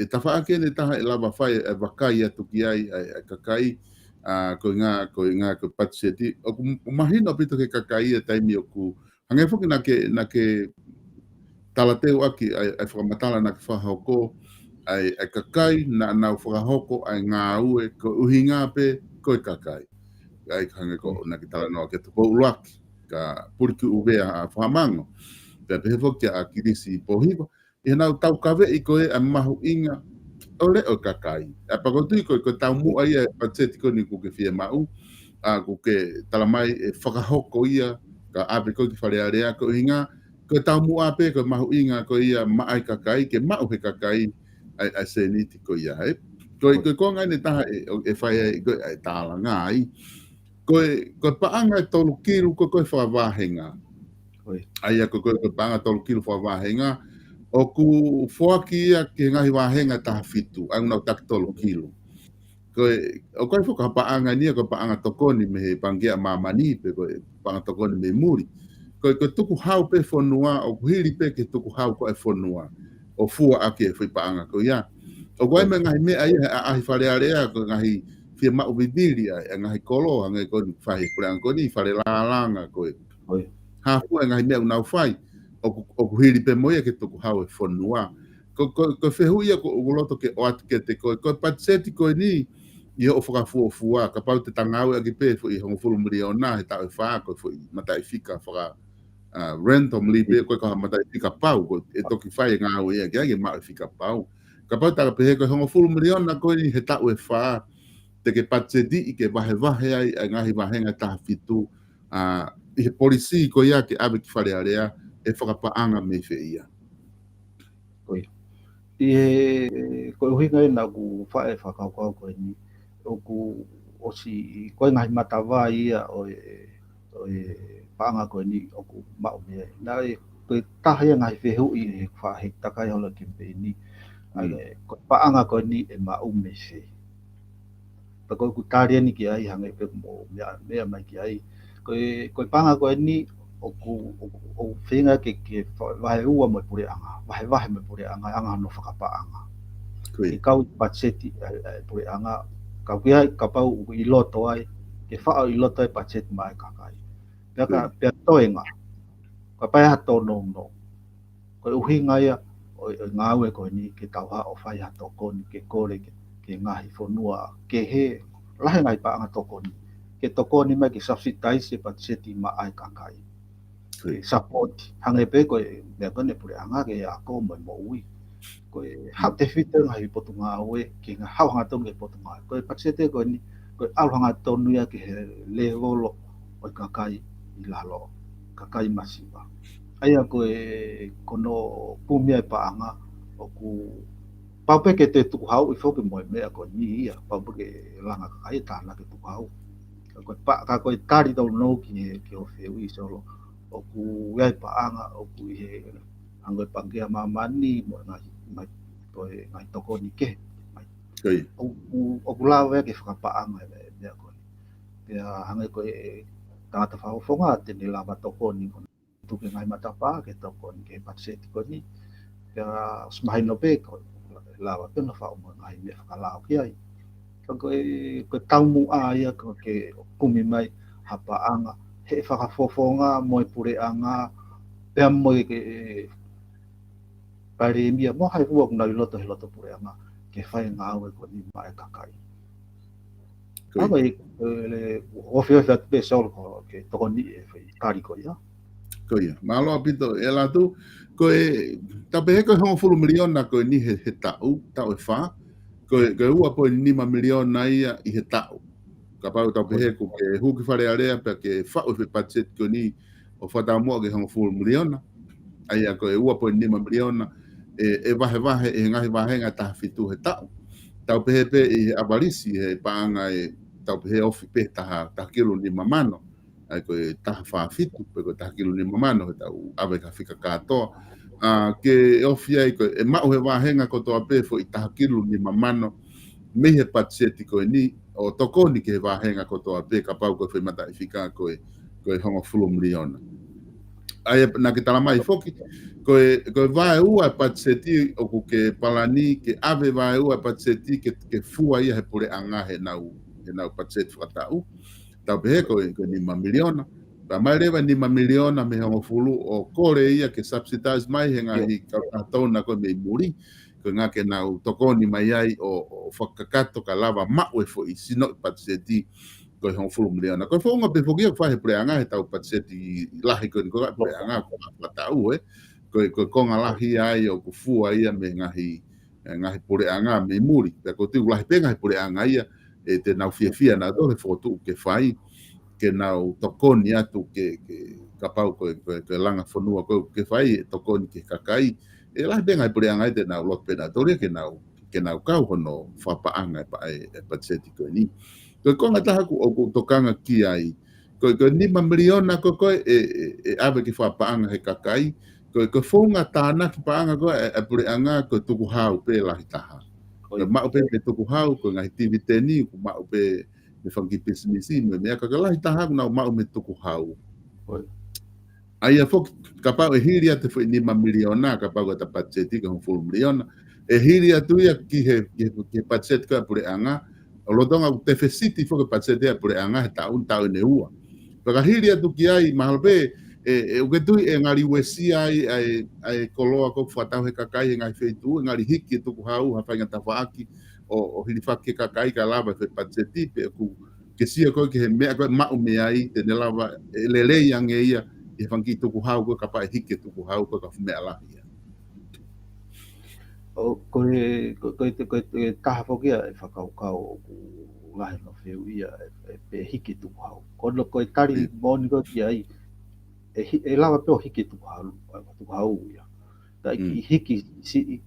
e tafaʻaki ni taha e lava fai, e vakai atu ki ai, ai, e kakai, a, ko e ngā, ko e ngā, ko e patiseti. ʻOku mahino ʻaupito ke kakai e taimi ʻoku, hangē foki na ke, na ke talateu ʻaki ai, ai fakamatala na ke fakahoko, ai, ai kakai, na, nau fakahoko, ai ngāue, ko ʻuhinga pē, ko e kakai. Ai hangē ko, na ke talanoa ke tuko uluaki, ka puliki uvea a fahamango. Pea pehē foki a Kilisi Pohiva, ʻi heʻenau taukaveʻi ko e ʻa mahuʻinga ʻo leʻo kakai. ʻA pea ko tui ko, ko taumuʻa ia patiseti ko ni ko ke fie maʻu, a ko ke talamai e fakahoko ia, ka ʻave ko ki Fale Alea ko ʻuhinga, ko taumuʻa pē ko mahuʻinga ko ia maʻa e kakai, ke maʻu he kakai, ai, ai seniti ko ia, he. Ko, ko, ko ngai ne taha e, e fai ai, ko, e tālanga ai. Ko e, ko e paʻanga e tolu kilu, ko, ko e fakavahenga. ʻA ia ko, ko, ko e paʻanga tolu kilu fakavahenga, ʻoku foaki ia ke ngaahi vahenga taha fitu, ʻa ia ʻoku nau taki tolu kilu. Ko e, ʻoku ʻi ai foki ha paʻanga ni ia, ko e paʻanga tokoni mei he Pangikē ʻa Māmani, pe ko e paʻanga tokoni mei muli. Ko e, ko e tukuhau pē fonua, ʻoku hili pē ke tukuhau ko e fonua. ʻO fua ʻaki e foʻi paʻanga ko ia. ʻOku ʻi ai mo e ngaahi meʻa ia, he ʻaʻahi Fale Alea, ko e ngaahi fie maʻu vivili ai, e ngaahi kolo, hangē ko ni fai he puleʻanga ko ni, fale lālanga ko e. Hā fua e ngaahi meʻa ʻoku nau fai, ʻoku, ʻoku hili pē mo ia ke tukuhau e fonua. Ko, ko, ko e fehuʻi ia ko, ʻoku loto ke ʻoatu kiate koe, ko e patiseti ko eni, ʻi hoʻo fakafuofua, kapau te ta ngāueʻaki pē foʻi hongofulu miliona, he taʻu ʻe fā, ko e foʻi mataʻifika faka, a, randomly pē, ko e ka mataʻifika pau, ko e toki fai e ngāue ia, ke ai ke maʻu e fika pau. Kapau ta ka pehē ko e hongofulu miliona ko eni he taʻu ʻe fā, te ke patisetiʻi ke vahevahe ai, ʻa e ngaahi vahenga taha fitu, a, ʻi he polisī ko ia ke ʻave ki Fale Alea, ʻe fakapaʻanga mei fē ia. Ko ia. ʻI he, ko e ʻuhinga ena ʻoku faʻa fakakaukau ko eni, ʻoku ʻosi, ko e ngaahi matavai ia ʻo e, ʻo e paʻanga ko eni ʻoku maʻu mei ai. Naʻe, ko e taha ia ngaahi fehuʻi he fa-, he takai holo kemipeini, ʻa e, ko e paʻanga ko eni ʻe maʻu mei fē. Pea ko ʻeku tali eni ki ai hangē pē mo meʻa, meʻa mai ki ai. Ko e, ko e paʻanga ko eni ʻoku, ʻoku, ʻoku feinga ke, ke fa-, vahe ua mo e puleʻanga, vahevahe mo e puleʻanga, anga hono fakapaʻanga. Ke kau patiseti ʻa e, ʻa e puleʻanga, kau ki ai, kapau ʻoku ʻi loto ai, ke faʻo ʻi loto ai patiseti maʻa e kakai. Pea ka, pea toenga, kapau ʻe ha tōnounou. Ko e ʻuhinga ia, ʻo, ʻo e ngāue ko eni, ke tau haʻu ʻo fai ha tokoni, ke kole, ke, he ngaahi fonua kehe, lahi e ngaahi paʻanga tokoni, ke tokoni mai ke subsidize e patiseti maʻa e kakai. Ko ia. Ke support, hangē pē ko e meʻa ko eni e puleʻanga ke ako mo e moʻui. Ko e haʻu tefito e ngaahi potungāue, ke ngaahi haʻu hangatonu ki he potungāue. Ko e patiseti ko eni, ko e ʻalu hangatonu ia ki he lēvolo ʻo e kakai ʻi lalo, kakai masiva. ʻA ia ko e, ko hono kumi ʻa e paʻanga ʻoku pau pē ke te tukuhauʻi foki mo e meʻa ko eni ia, pau pē ke langa kakai e tānaki tukuhau. Ka ko e pa-, ka ko e tali tau nou ki he, ki hoʻo fehuʻi Solo, ʻoku ʻi ai e paʻanga, ʻoku ʻi he, hangē ko e Pangikē ʻa Māmani, mo e ngaahi, mai, ko e ngaahi tokoni kehe. Mai. Ko ia. ʻOku, ʻoku lava ia ke fakapaʻanga e meʻa ko eni. Pea hangē ko e tangata fakafofonga, te ne lava tokoni ko e tuku e ngaahi matapā ke tokoni ki he patiseti ko eni. Pea ʻosi mahino pē ko e lava pē hono faʻu mo e ngaahi meʻa fakalao ki ai. Ka ko e, ko e taumuʻa ia ko e ke kumi mai ha paʻanga he fakafofonga mo e puleʻanga, pea mo e ke palēmia mo hai fua ʻoku nau ʻi loto he loto puleʻanga ke fai e ngāue ko eni maʻa e kakai. Ko ia. Ka ko e, e, ofiofi atu pē Solo ko e ke tokoni e fai kali ko ia. Ko ia. Mālō ʻaupito, ʻe Latu, ko e, tau pehē ko e hongofulu miliona ko eni he, he taʻu, taʻu ʻe fā, ko e, ko e ua poini nima miliona ia ʻi he taʻu. Kapau tau pehē ko e ke hū ki Fale Alea pea ke faʻu e foʻi patiseti ko eni ʻo fakataumuʻa ki he hongofulu miliona. ʻA ia ko e ua poini nima miliona, ʻe, ʻe vahevahe, ʻe he ngaahi vāhenga ʻe taha fitu he taʻu. Tau pehē pē ʻi he ʻavalisi, he paʻanga ʻe tau pehē ofi pē taha, taha kilu nima mano. ʻA ia ko e taha fā fitu, pe ko e taha kilu nima mano, he tau ʻave ki ha fika kātoa. ʻA, ke ofi ai ko e, ʻe maʻu he vāhenga kotoa pē foʻi taha kilu nima mano, mei he patiseti ko eni, ʻo tokoni ki he vāhenga kotoa pē kapau ko e foʻi mataʻifika ko e, ko e hongofulu miliona. ʻA ia, naʻa ke talamai foki, ko e, ko e vaeua e patiseti ʻoku ke palani, ke ʻave vaeua e patiseti, ke, ke fua ia he puleʻanga he nau, he nau patiseti fakataʻu. Tau pehē ko e, ko e nima miliona. Pea mai leva nima miliona mei he hongofulu ʻo kole ia ke subsidize mai he ngaahi kautaha tona ko e mei muli. Ko e ʻuhinga ke nau tokoni mai ai ʻo, ʻo fakakakato ka lava maʻu e foʻi sinoʻi patiseti ko e hongofulu miliona. Ko e founga pē foki ia ʻoku fai he puleʻanga he tau patiseti lahi ko eni ko e puleʻanga ko e fakataʻu ē. Ko e, ko e konga lahi ai ʻoku fua ia mei he ngaahi, e ngaahi puleʻanga mei muli. Pea ko e tuʻu lahi pē ngaahi puleʻanga ia, ʻe te nau fiefia nautolu he fokotuʻu ke fai, ke nau tokoni atu ke, ke kapau ko e, ko e, ko e langa fonua ko ē ke fai, ʻe tokoni ki he kakai. ʻE lahi pē ngaahi puleʻanga ia te nau loto pē nautolu ia ke nau, ke nau kau hono fakapaʻanga e pa-, e, e patiseti ko eni. Ko e konga ʻe taha ʻoku, ʻoku tokanga ki ai. Ko e, ko e nima miliona ko ē, ko ē, ʻe, ʻe, ʻe ʻave ke fakapaʻanga he kakai. Ko e, ko e founga tānaki paʻanga ko ē, e, e puleʻanga ko e tukuhau pē lahi taha. Ko e maʻu pē mei he tukuhau, ko e ngaahi tiviteni, ʻoku maʻu pē mei he fanga kiʻi pisinisi, mei he meʻa ka ko e lahi taha ʻoku nau maʻu mei he tukuhau. ʻA ia foki, kapau ʻe hili atu e foʻi nima miliona, kapau ko e ta patiseti ko e hongofulu miliona, ʻe hili atu ia ki he, ki he, ki he patiseti ko ē ʻa e puleʻanga, ʻo lolotonga ʻoku tefesiti foki e patiseti ʻa e puleʻanga he taʻu, taʻu ʻe ua. Pea ka hili atu ki ai, mahalo pē, ʻe, ʻe, ʻoku ke tui ʻe ngali uesia ai, ʻa e, ʻa e koloa ko ē ʻoku fakatau he kakai he ngaahi feituʻu, ʻe ngali hiki e tukuhau, ha faʻahinga tafaʻaki, ʻo, ʻo hilifaki e kakai ka lava e foʻi patiseti, pe ʻoku ke sio ko ē ki he meʻa ko ē ʻe maʻu mei ai, te ne lava, ʻe lelei ange ia, ʻi he fanga kiʻi tukuhau ko ē kapau ʻe hiki e tukuhau ko ē ka fuʻu meʻa lahi ia. ʻO, ko e, ko, ko e, ko e, ko e taha foki ia e fakakaukau ʻoku lahi hono fehuʻi ia, ʻe, ʻe, pe hiki e tukuhau. Ko hono, ko e tali moʻoni ko ē ki ai, ʻe hi-, ʻe lava pē ʻo hiki e tukuhau, ʻa, tukuhau ia. Ka ʻi, mm, hiki siʻi,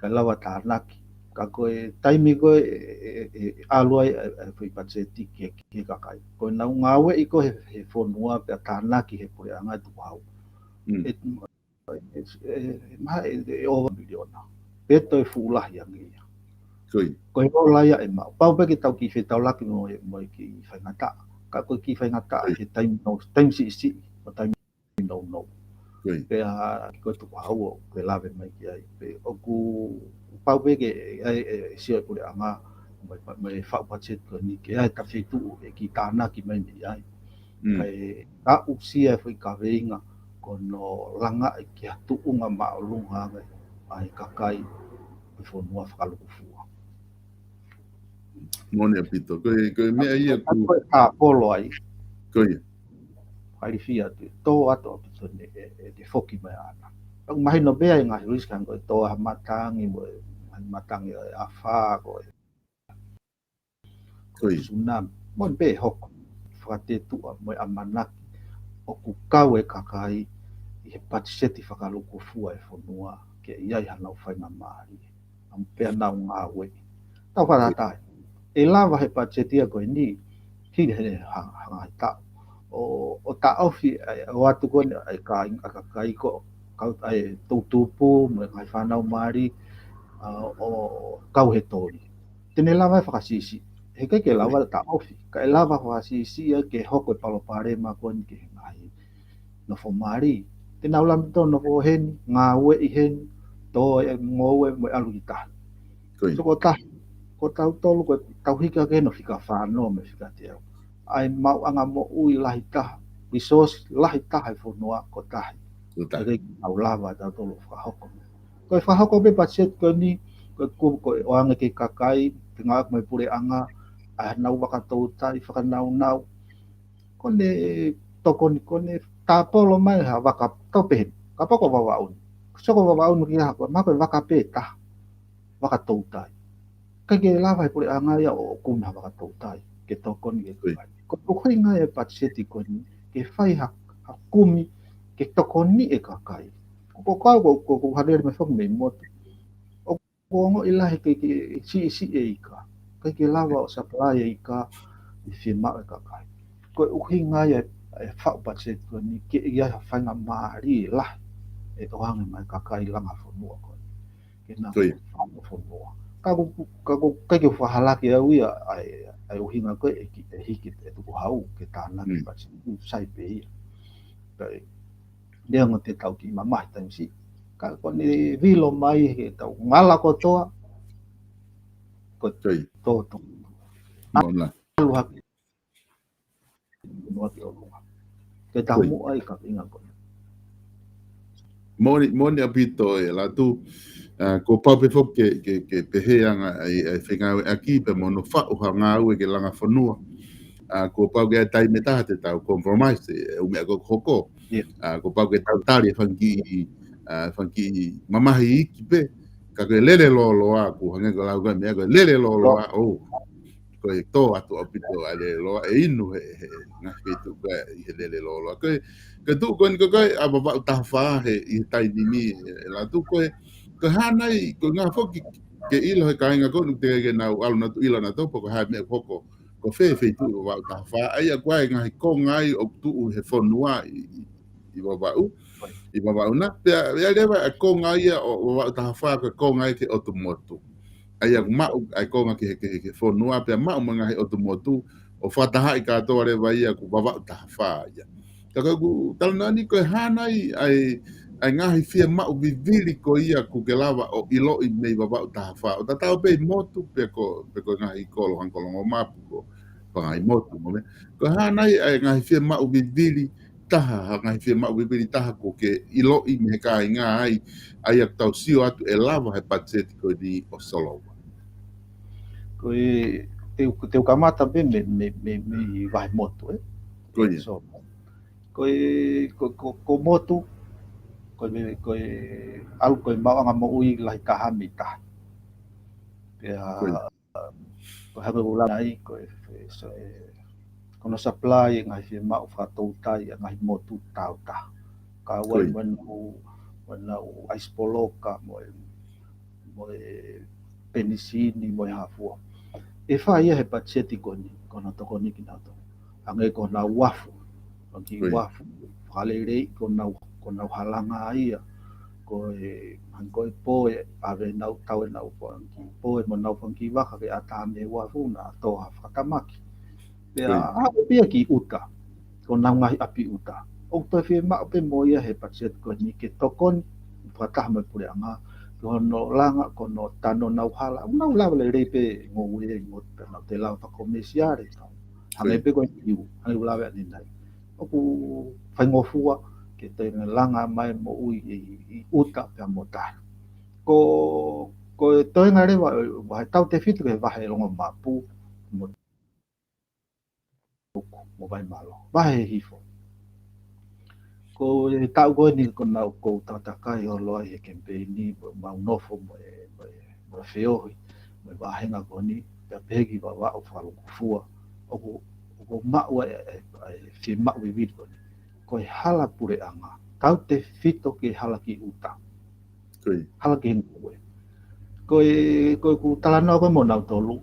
ka lava tānaki. Ka ko e taimi ko ē, ʻe, ʻe, ʻe, ʻe ʻalu ai, ʻe, ʻe, foʻi patiseti ki he, ki he kakai. Ko ʻenau ngāueʻi ko ē he, he fonua pea tānaki he puleʻanga e tukuhau. Mm. ʻE, ʻe, ʻe, ʻe, ma, ʻe, ʻe ova miliona. Pe toe fuʻu lahi ange ia. Ko ia. Ko e ola ia ʻe maʻu. Pau pē ke tau kiʻi fetaulaki mo e, mo e kiʻi faingataʻa. Ka ko e kiʻi faingataʻa, ko ia, he taimi no, taimi siʻisiʻi, ʻo taimi nounou. Ko ia. Pea ko e tukuhau ʻoku ke lave mai ki ai. Pea ʻoku pau pē ke, ʻe, ʻe, ʻe sio e puleʻanga, mo e pa-, mo e faʻu patiseti ko eni ke ʻi ai ha feituʻu ʻe kiʻi tānaki mai mei ai. Mm. Kae aʻusia e foʻi kaveinga ko hono langaʻi ki ha tuʻunga māʻolunga ange ʻa e kakai ʻo e fonua fakalukufua. Moʻoni ʻaupito. Ko e, ko e meʻa ia ʻoku ko e tāpolo ai. Ko ia. Haʻi fia atu, tō atu ʻaupito ne, ʻe, ʻe te foki mai ʻana. Ka mahino pē ai ngaahi risk hangē ko e tō ha matangi mo e, ngaahi matangi ʻo e afā ko e. Ko ia. Tsunami. Mo pē hoko. Fakatetuʻa mo e ʻamanaki. ʻOku kau e kakai ʻi he patiseti fakalukufua e fonua. Ke ʻi ai hanau faingamālie. Am pea nau ngāue. Tau fakatātā. ʻE lava he patiseti ia ko eni, hili he ha-, ha ngaahi taʻu. ʻO, ʻo taʻofi, ʻe, ʻo ʻatu ko eni, ʻa e kāinga, ʻa e kakai ko, kau, ʻa e toʻutupu, mo e ngaahi fānau mali, ʻa, ʻo kau he toli. Te ne lava e fakasiʻisiʻi. Heʻikai ke lava taʻofi. Ka ʻe lava fakasiʻisiʻi ia ke hoko e palopalema ko eni ki he ngaahi nofo mali. Te nau lava ʻo nofo heni, ngāueʻi heni, tō e ngoue mo e ʻalu ki tahi. Ko ia. So ko tahi, ko tautolu ko e tau hiki hake heni ʻo fika fā noa mo e fika teau. ʻA e maʻuʻanga moʻui lahi taha, resource lahi taha e fonua ko tahi. Ko tahi. Heʻikai ke tau lava tautolu ʻo fakahoko. Ko e fakahoko pē patiseti ko eni, ko e ku-, ko e ʻoange ki he kakai, te ngāueʻaki mo e puleʻanga, ʻa hanau vaka toutai, fakanaunau. Ko ʻene tokoni, ko ʻene tāpolo mai ha vaka tau pehē ni. Kapau ko Vavaʻu ni. So ko Vavaʻu ni ki ha ko, mahalo ko e vaka pē taha. Vaka toutai. ʻIkai ke lava he puleʻanga ia ʻo kumi ha vaka toutai. Ke tokoni ke Ko ia. Ko e ʻuhinga e patiseti ko eni. Ke fai ha, ha kumi, ke tokoni e kakai. Ko, ko kau, ko, ko, ko hale me foki mei motu. ʻOku ongoʻi lahi ke, ke siʻisiʻi e ika. ʻIkai ke lava ʻo supply e ika ʻi he fiemaʻu e kakai. Ko e ʻuhinga ia e faʻu patiseti ko eni ke ʻi ai ha faingamālie lahi. ʻE ʻoange mai kakai langa fonua ko eni. Ke nau Ko ia. fanga fonua. Ka ko, ka ko, ʻikai ke fakahalaki au ia, ʻa e, ʻa e ʻuhinga ko e, ʻe ki-, ʻe hiki, ʻe tuku hau, ke tānaki Mm. patiseti, sai pē ia. Ka e, neongo te tau kiʻi mamahi taimi siʻi. Ka ko ʻene vilo mai he tau ngala kotoa. Ko Ko ia. Toto. Moʻoni. Alu hake. Noa ki ʻolunga. Ke tau Ko ia. muʻa i ka inga ko. Moʻoni, moʻoni ʻaupito e Latu. ʻA, kuo pau pē foki ke, ke, ke pehē ange ʻa e, ʻa e fengāueʻaki pea mo hono faʻu ha ngāue ke langa fonua. ʻA, kuo pau ke ʻai taimi ʻe taha te tau compromise, e, ʻū meʻa ko ē ʻoku hoko. Ia. ʻA, kuo pau ke tau tali e fanga kiʻi, ʻa, fanga kiʻi mamahi iiki pē. Ka ko e lele lōloa, ʻoku hangē ko e lau ko e meʻa ko e lele lōloa, ʻo. Ko e tō atu ʻaupito ʻa e lele lōloa, ʻe inu he, he ngaahi feituʻu ko ē ʻi he lele lōloa. Ko e, ko e tuʻu ko eni ko ē ʻa Vavaʻu taha fā he, ʻi he taimi ni, e, e Latu ko e, ko e hā nai, ko e ʻuhinga foki ke ʻilo he kāinga ko eni te ke nau ʻalu nautolu ʻilo nautolu pe ko e hā e meʻa ʻoku hoko. Ko fē feituʻu ʻi Vavaʻu taha fā, ʻa ia ko e ngaahi konga ia ʻoku tuʻu he fonua ʻi, ʻi, ʻi Vavaʻu. ʻI Vavaʻu na, pea, pea leva e konga ia ʻo, ʻo Vavaʻu taha fā, ko e konga ia ki he ʻotu motu. ʻA ia ʻoku maʻu, ʻa e konga ki he, ki he, ki he fonua, pea maʻu mo e ngaahi ʻotu motu, ʻo fakatahaʻi kātoa leva ia ko Vavaʻu taha fā ia. Ka ko ʻeku talanoa ni ko e hā nai ʻa e, ʻa e ngaahi fiemaʻu vivili ko ia ʻoku ke lava ʻo ʻiloʻi mei Vavaʻu taha fā. ʻO tatau pē ʻi motu, pe ko, pe ko e ngaahi kolo, hangē ko Longomapu, ko Pangaimotu, mo e meʻa. Ko e hā nai ʻa e ngaahi fiemaʻu vivili taha, ha ngaahi fiemaʻu vivili taha ʻoku ke ʻiloʻi mei he kāinga ai, ʻa ia ʻoku tau sio atu ʻe lava he patiseti ko eni ʻo solova. Ko e, te u, te u kamata pē mei, mei, mei, mei vahe motu, ē? Ko ia. So, ko e, ko, ko, ko motu, ko e, ko e, ʻalu ko e maʻuʻanga moʻui lahi taha mei tahi. Pea, Ko ia. Ko e hanga ʻo ʻuhinga ai, ko e, e, so, e, ko hono supply e ngaahi fiemaʻu fakatoutai ʻa e ngaahi motu taautaha. Ka ʻoku ʻi ai, ko ia, mo ʻenau, mo ʻenau ʻaisi poloka, mo e, mo e penisini, mo e hā fua. ʻE fai ia he patiseti ko eni, ko hono tokoni kinautolu. Hangē ko honau uafu, fanga kiʻi, ko ia, uafu, fakaleleiʻi ko honau, ko honau halanga ia. Ko e, hangē ko e poe, ʻave ʻenau, tau ʻenau fanga kiʻi poe mo ʻenau fanga kiʻi vaka ke ʻatā mei he uafu na ʻo tō ha fakatamaki. Pea, ko ia, ʻave pē ia ki ʻuta, ko honau ngaahi ʻapi ʻuta. ʻOku toe fiemaʻu pē mo ia he patiseti ko eni ke tokoni fakataha mo e puleʻanga, ki hono langa, ko hono tanu honau hala, ʻoku nau lava lelei pē ngoue mo te nau te lava fakakomesiale. Hangē, ko ia, pē ko e iu, hangē ʻoku lave ʻanenai. ʻOku faingofua ke toe langa mai moʻui ʻi, ʻi ʻuta pea mo tahi. Ko, ko e toenga leva, vahe tautefito ki he vahe Longomapu, mo Tuku mo Vaimalo. Vahe Hihifo. Ko e taʻu ko eni ko ʻenau ʻoku ou takatakai holo ai he kemipeini, mo ʻemau nofo mo e, mo e, mo e feohi mo e vāhenga ko eni, pea pehē ki Vavaʻu, Fakalukufua, ʻoku, ʻoku maʻu ai e, e, e fiemaʻu vivili ko eni. Ko e hala puleʻanga, tautefito ki he hala ki ʻuta. Hala ki he ngoue. Ko e, ko ʻeku talanoa ko ē mo nautolu,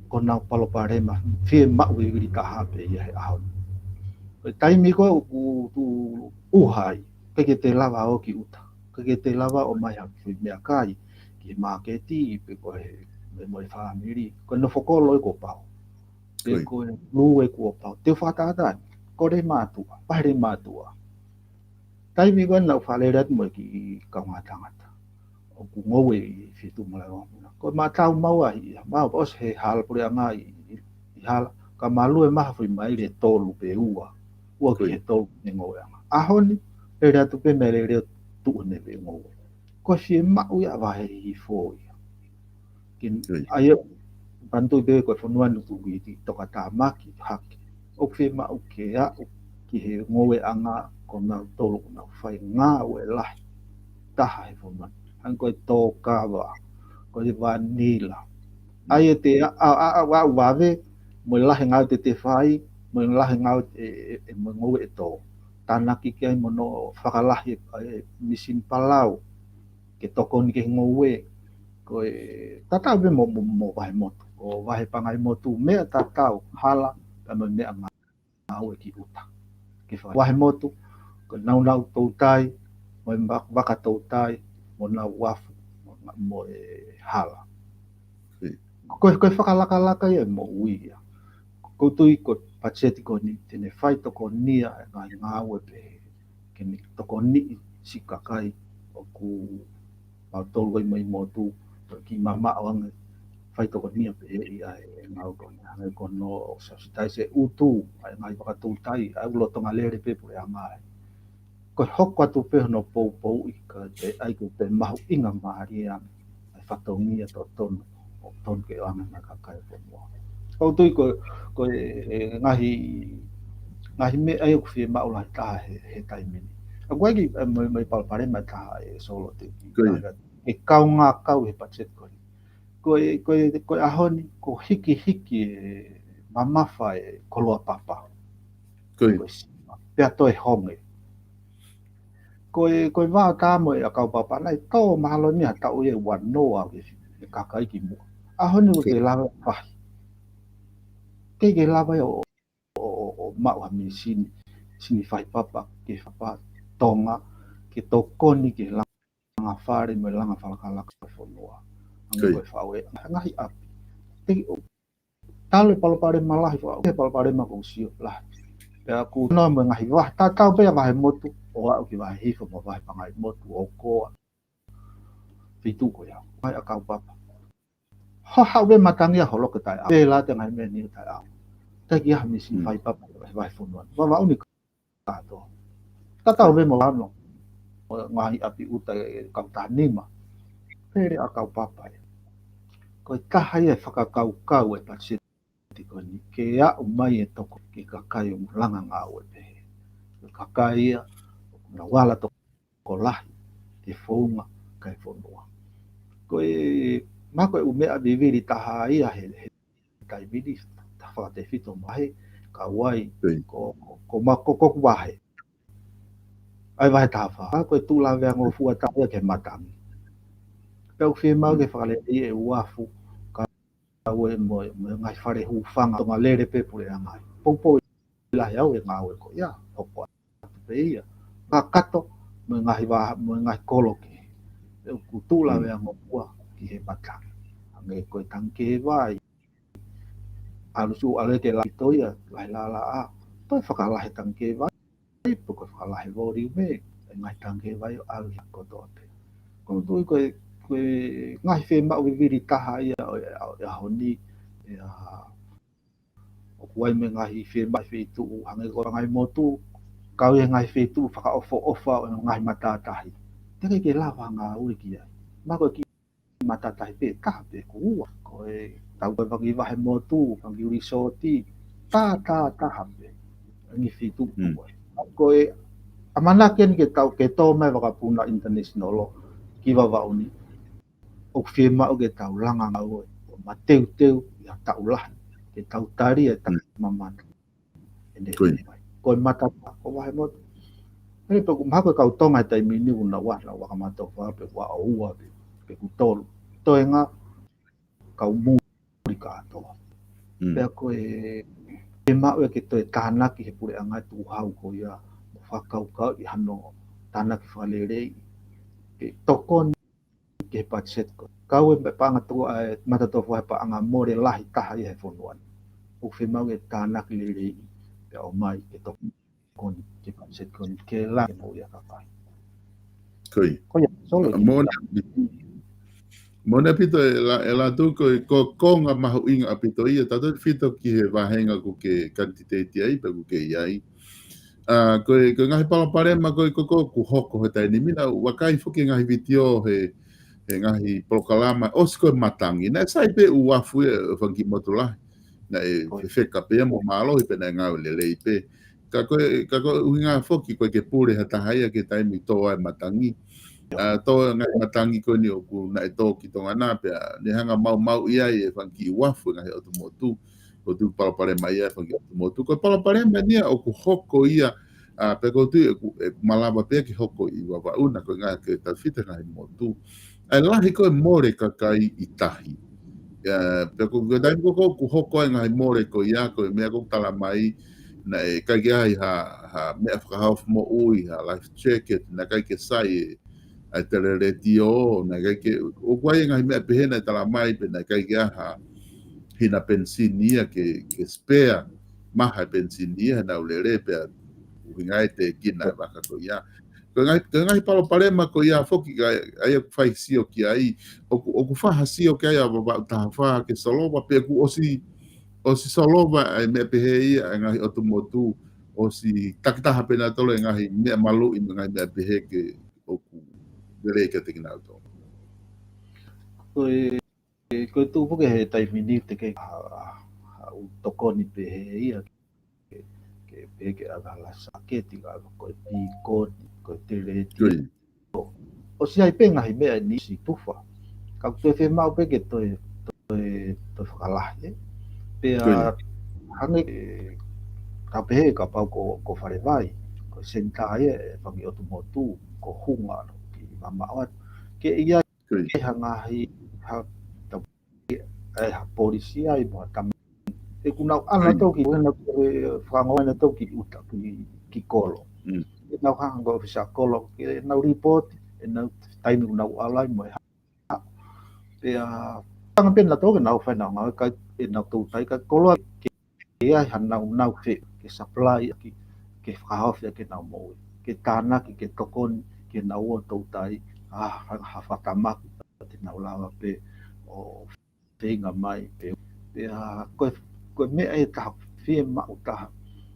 ko ʻenau palopalema fiemaʻu vivili taha pē ia he ʻaho ni. Ko e taimi ko ē ʻoku tuʻu ʻuha ai, ʻikai ke te lava ʻo ki ʻuta, ʻikai ke te lava ʻo ʻomai ha foʻi meʻakai ki he māketi pe ko e, mo e, mo e fāmili, ko e nofo kolo ē kuo pau. Pe ko e lue kuo pau. Te u fakatātā, ko e lele mātuʻa, vahe lele mātuʻa. Taimi ko ē naʻa ku fakalele atu mo e kiʻi kaungā tangata ʻoku ngoue ʻi Fitu Malaeongamuna, ko e maʻa tau maua ia, maʻa pē ʻosi he hala puleʻanga ʻi, ʻi, ʻi hala, ka malue mai ha foʻi maile ʻe tolu pe ua, ua ki he tolu ʻene ngoueʻanga. ʻAho ni, lele atu pē mei lele ʻo tuʻu ʻene ngoue. Ko e fiemaʻu ia ʻa Vahe Hihifo ia. Ke, ʻa ia, pantu pē ko e fonua ni tuku iti tokatāmaki hake. ʻOku fiemaʻu ke aʻu ki he ngoueʻanga ko nautolu ʻoku nau fai ngāue lahi taha he fonua ni. Hangē ko e tōkava, ko e vanila. ʻA ia te a, a, a, a, aʻu vave, mo e lahi ngāue te te fai, mo e lahi ngāue e, e, e, mo e ngoue ʻe tō. Tānaki ki ai mo hono fakalahi e, e misini palau ke tokoni ki he ngoue. Ko e tatau pē mo, mo, mo Vahe Motu. Ko Vahe Pangaimotu, meʻa tatau, hala, pea mo e meʻangāue ki ʻuta. Ke fai Vahe Motu, ko e naunau toutai, mo e va-, vaka toutai, mo ʻenau uafu, mo, mo e hala. Ko e, ko e fakalakalaka ia ʻo e moʻui ia. ʻOku ou tui ko e patiseti ko eni, te ne fai tokonia e ngaahi ngāue pehē, ke ne tokoniʻi siʻi kakai ʻoku mautolu ai mai motu, ki mamaʻo ange, fai tokonia pehē ia e ngāue ko eni. Hangē ko hono subsidize e ʻutu ʻa e ngaahi vaka toutai, ʻa e lolotonga lele pē puleʻanga ē. Ko e hoko atu pē hono poupouʻi kae ʻai ke toe mahuʻingamālie ange e fatongia totonu ʻoku tonu ke ʻoange maʻa e kakai ʻo e fonua. ʻOku ou tui ko, ko e, e ngaahi, ngaahi meʻa ia ʻoku fiemaʻu lahi taha he, he taimi ni. ʻOku ʻi ai e, mo e, mo e palopalema ʻe taha ē Solo te u ki. E kaungā kau he patiseti ko eni. Ko e, ko e, ko e ʻaho ni, kuo hikihiki e mamafa e koloa papa. Ko e siva, pea toe honge. Ko e, ko e vā ʻo tā mo e ʻakau papa naʻe tō mahalo ni ha taʻu ia ʻe ua noa ke, ke kakai ki muʻa. ʻAho ni ʻoku ke lava fahi. ʻIkai ke lava ia ʻo, ʻo, ʻo, ʻo maʻu ha misini, misini fahi papa, ke fai papa tonga, ke tokoni ki he langa fale mo e langa fakalakalaka ʻo e fonua. Hangē ko e faʻu e ngaahi ʻapi. Te u talu e palopalema lahi, faʻu e palopalema ʻoku ou sio lahi. Pea ʻoku noa mo e ngaahi vahe, tatau pē ʻa Vahe Motu ʻo aʻu ki Vahe Hihifo mo Vahe Pangaimotu, ʻOkoa, Fitu ko ia. Mai ʻakau papa. Ho haʻu pē matangi ʻa holo ke taʻeʻaonga. Pē lata e ngaahi meʻa ni ʻo taʻeʻaonga. Taʻe ki ha misini fahi papa he vahefonua ni. Vavaʻu ni kātoa. Tatau pē mo Lano. Mo e ngaahi ʻapi ʻuta ʻe kau taha nima. Pele ʻakau papa ia. Ko e taha ia e fakakaukau e patiseti ko eni ke aʻu mai e toko ki he kakai ʻoku langa ngāue pehē. Ko e kakai ia ʻoku nau ala tokolahi ki he founga kae fonua. Ko e, mahalo ko e ʻū meʻa vivili taha ia he, he taimi ni, taha fakatefito mo e vahe, ka ʻoku ʻi ai, ko, ko, ko ma, ko, ko ʻeku vahe. ʻA e vahe taha fā, ko e tuʻu laveangofua taha ia ki he matangi. Pea ʻoku fiemaʻu ke fakaleleiʻi e uafu, ka ʻoku ʻi ai mo, mo e ngaahi fale hūfanga, tonga lele pē puleʻanga. Poupou lahi au e ngāue ko ia, hoko atu pē ia. Kakato mo e ngaahi vā, mo e ngaahi kolo kehe. ʻOku tuʻu laveangofua ki he matangi. Hangē ko e tangikē vai. ʻAlu sū ʻalu ke lahi toia, lahi lalaʻā. Toe fakalahi tangikē vai, pe ko e fakalahi voliume e ngaahi tangikē vai ʻo ʻalu ia kotoa pē. Ko u tui ko e, ko e ngaahi fiemaʻu vivili taha ia ʻo e, ʻo e ʻaho ni, ʻa ʻoku ʻi ai mo e ngaahi fiemaʻu feituʻu, hangē ko Pangaimotu, kau ia he ngaahi feituʻu fakaʻofoʻofa ʻo e ngaahi matātahi. Teʻeki ke lava ngāue ki ai. Mahalo ko e kiʻi matātahi pē, taha pē, ko ua, ko ʻe tau ko e fanga kiʻi vahe motu, fanga kiʻi lisoti, tā, tā, taha pē. Ngi fitu. Mm. Ko e ʻamanaki eni ke tau ke tō mai vakapuna international ki Vavaʻu ni. ʻOku fiemaʻu ke tau langa ngāue, ʻo mateuteu ʻi ha taʻu lahi, ke tau tali e taki mamata. ʻEne Ko ia. Ko e matapā, ko e vahe motu. Hei, pea ʻoku mahalo ko e kau Tonga he taimi ni ʻoku nau ʻa, nau ʻa ka matau fā, pe ʻoku ʻa ua, pe, pe ʻoku tolu. Toenga, kau muli kātoa. Mm. Pea ko e, ʻe maʻu ʻe ke toe tānaki he puleʻanga tuʻu hau ko ia, mo fakakaukau ʻi hano tānaki fakalelei, ke tokoni ki he patiseti ko. Kau e paʻanga toko, ʻa e matatofa he paʻanga mole lahi taha ia he fonua ni. ʻOku fiemaʻu ke tānaki lelei, pea ʻomai ke tokoni ki he patiseti ko eni, ke la ke mo ia kakai. Ko ia. Ko ia, solo. Moʻoni ʻaupito. Moʻoni ʻaupito ʻe La-, ʻe Latu ko e, ko e konga mahuʻinga ʻaupito ia, tautefito ki he vāhenga ʻoku ke kanititeiti ai, pe ʻoku ke ʻi ai. ʻA, ko e, ko e ngaahi palopalema ko ē ko ē ʻoku hoko he taimi ni naʻa ku vakai foki he ngaahi vitiō he, he ngaahi polokalama, ʻosi ko e matangi. Naʻe sai pē ʻuafu ia ʻo e fanga kiʻi motu lahi. Naʻe Ko ia. fefeka pē ia mo mālohi pē naʻe ngāue lelei pē. Ka ko e, ka ko e ʻuhinga foki ko e ke pule ha taha ia ki he taimi tō ai e matangi. ʻA, tō e ngaahi matangi ko eni ʻoku naʻe tō ki Tonga na pea, ne hanga maumauʻi ai e fanga kiʻi ʻuafu e ngaahi ʻotu motu. ʻOku ou tui palopalema ia e fanga kiʻi ʻotu motu. Ko e palopalema eni ia ʻoku hoko ia, ʻa, pea ʻoku ou tui ʻe, ʻe malava pē ke hoko ʻi Vavaʻu na ko e ngaahi ke tautefito ngaahi motu. ʻA e lahi ko e mole kakai ʻi tahi. ʻIa, pea ko e taimi ko ē ʻoku hoko ai e ngaahi mole ko ia, ko e meʻa ʻoku tala mai, naʻe ʻikai ke ʻi ai ha, ha meʻa fakahaofi moʻui, ha life jacket, naʻe ʻikai ke sai e, ʻa e teleletio, naʻe ʻikai ke, ʻoku ʻi ai e ngaahi meʻa pehē naʻe tala mai, pea naʻe ʻikai ke ʻi ai ha hina penisini ia ke, ke spare, maha e penisini ia, naʻa nau lele pea ʻuhinga e tēkina e vaka ko ia. Ko e ngaahi, ko e ngaahi palopalema ko ia foki ka, ʻa ia ʻoku fai sio ki ai, ʻoku, ʻoku fai ha sio ki ai ʻa Vavaʻu taha fā ke solova, pe ʻoku ʻosi, ʻosi solova ʻa e meʻa pehē ia, ʻa e ngaahi ʻotu motu, ʻosi takitaha pē nautolu e ngaahi meʻa maluʻi mo e ngaahi meʻa pehē ke ʻoku lele kiate kinautolu. Ko e, ko e tuʻu foki he taimi ni te ke ha, ha, ha ʻū tokoni pehē ia ke, ke pehē ke ʻave ha life jacket, ka ko e pīkoni, ko e teleletio. Ko ia. ʻOsi ʻi ai pē ngaahi meʻa ni ʻosi tufa. Ka ʻoku toe fiemaʻu pē ke toe, toe, toe fakalahi, ē. Pea Ko ia. hangē, ē, ka pehē kapau ko, ko Falevai, ko e senitā ia e fanga kiʻi ʻotu motu, ko Hunga, ki Vamaʻo atu. Ke ʻi ai Ko ia. ha ngaahi, ha, ta-, ʻe ha polisi ai mo ha tama. ʻOku nau ʻalu Ko ia. nautolu ki, ʻoku nau, ē, fakaongo nautolu ki ʻuta, ki, ki kolo. Mm. ʻOku nau hanga ko e ʻōfisa kolo, ke nau lipooti, ʻenau taimi ʻoku nau ʻalu ai mo e hā. Pea, hanga pē nautolu ke nau fai ʻenau ngāue, ka ʻenau toutai, ka koloa ke ʻi ai hanau nau fe, ke supply ʻaki, ke fakahaofi ʻaki ʻenau moʻui. Ke tānaki, ke tokoni, ke nau ō toutai, ʻa, ha, ha fakatamaki, te nau lava pē ʻo feinga mai pē. Pea, ko e, ko e meʻa ʻe taha, fiemaʻu taha,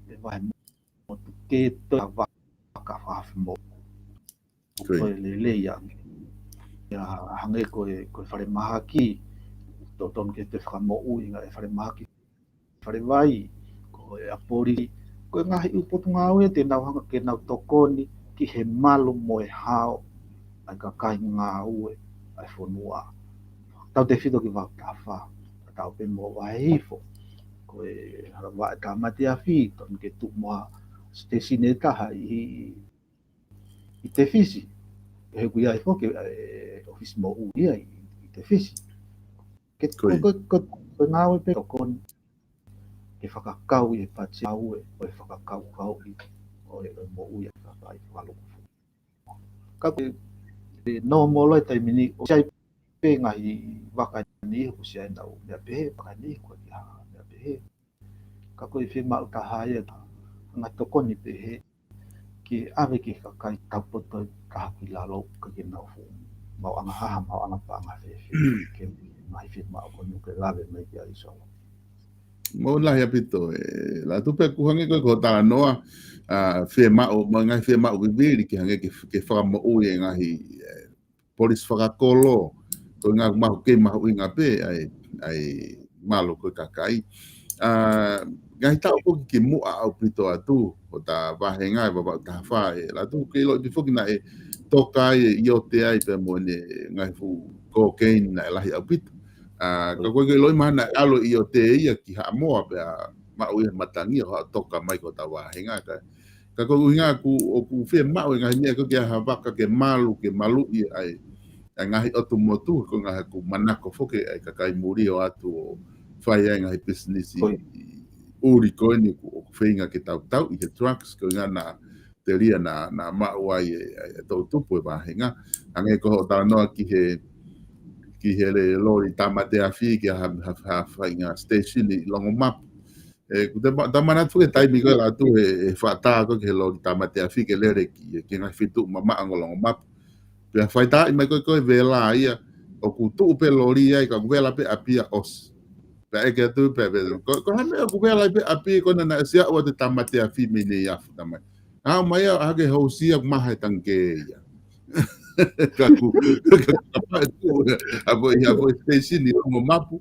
ʻe vahe motu ke toe vaka fakahaofi moʻui. Ko ia. Ko e lelei ange. ʻIa, hangē ko e, ko e falemahaki, totonu ke toe fakamoʻui, ngaahi falemahaki, Falevai, ko e ʻa e polisi, ko e ngaahi ʻū potungāue te nau hanga ke nau tokoni ki he malu mo e hao ʻa e kakai ngāue ʻa e fonua. Tautefito ki Vavaʻu taha fā, tatau pē mo Vahe Hihifo. Ko e hala vaʻe tāmate afi, totonu ke tuʻu mo ha sitesini ʻe taha ʻi, ʻi Tefisi. He ʻoku ʻi ai foki, ē, ʻōfisi moʻui ia ʻi, ʻi Tefisi. Ke Ko ia. ko, ko, ko, ko e ngāue pē tokoni ke fakakau ʻi he patiseti ngāue, ʻo e fakakaukauʻi ʻo e, ʻo e moʻui ʻa e kakai fakalūkufua. Ka ko e, ē, nōmolo e taimi ni, ʻosi ʻi ai pē ngaahi vaka ni, ʻosi ʻi ai ʻenau meʻa pehē, vaka ni, ko e ha meʻa pehē. Ka ko e fiemaʻu taha ia, ngaahi tokoni pehē, ke ʻave ki he kakai taupotu taha ki lalo, ka ke nau fuʻu maʻuʻanga ʻaha, maʻuʻanga paʻanga fēfē, ke ngaahi fiemaʻu ko eni ke lave mai ki ai, Solo. Moʻoni lahi ʻaupito, ē, Latu, pea ʻoku hangē ko e ko e talanoa, ʻa, fiemaʻu, mo e ngaahi fiemaʻu vivili ke hangē ke, ke fakamoʻui e ngaahi, ē, polisi fakakolo, ko e ngaahi mahu kei mahuʻinga pē, ʻa e, ʻa e malu ko ē kakai. ʻA, ngaahi taʻu ko ē ki muʻa ʻaupito atu, ʻo e vāhenga ʻe Vavaʻu Taha Fā ʻe Lātū, ke ʻiloʻi pē foki naʻe toka ai ʻe ʻIote ai pea mo ʻene ngaahi fuʻu cocaine naʻe lahi ʻaupito. ʻA, ka ko e ke ʻiloʻi mahalo naʻe ʻalu ʻe ʻIote ia ki Haʻamoa pea maʻu ia matangi ʻo haʻu toka mai ko e vāhenga ka Ka ko e ʻuhinga ʻoku, ʻoku fiemaʻu e ngaahi meʻa ko ē ke ʻai ha vaka ke malu, ke maluʻi ai ʻa e ngaahi ʻotu motu, ko e ngaahi ʻoku manako foki ʻa e kakai muli ʻo ʻalu atu ʻo fai ai ngaahi pisinisi ʻuli ko eni ʻoku, ʻoku feinga ke tautau ʻi he drugs, ko e ʻuhinga naʻa telia naʻa, naʻa maʻu ai e, e, e toʻutupu e vāhenga. Hangē ko hoʻo talanoa ki he, ki he le-, loli tāmate afi ki ha, ha, ha faʻahinga station ʻi Longomapu. ʻE, ʻoku te ma-, ta manatu ki he taimi ko ē Lātū ʻe, ʻe fakaʻatā ko ē ki he loli tāmate afi ke lele ki, ki he ngaahi feituʻu mamaʻo ʻo Longomapu. Pea faitaaʻi mai ko ē ko e vela ia, ʻoku tuʻu pē loli ai, ka ʻoku vela pē ʻapi ia ʻosi. Pea ʻeke atu pē, pē, ko, ko e hā e meʻa ʻoku vela ai pē ʻapi ko ena naʻe ʻosi aʻu atu e tāmate afi mei Neiafu tamai. ʻAʻu mai ia, ʻā hake housia ʻoku maha e tangikē ia. Ka ʻoku, ka ʻoku, ʻa e, ʻa e, ʻa e station ʻi Longomapu.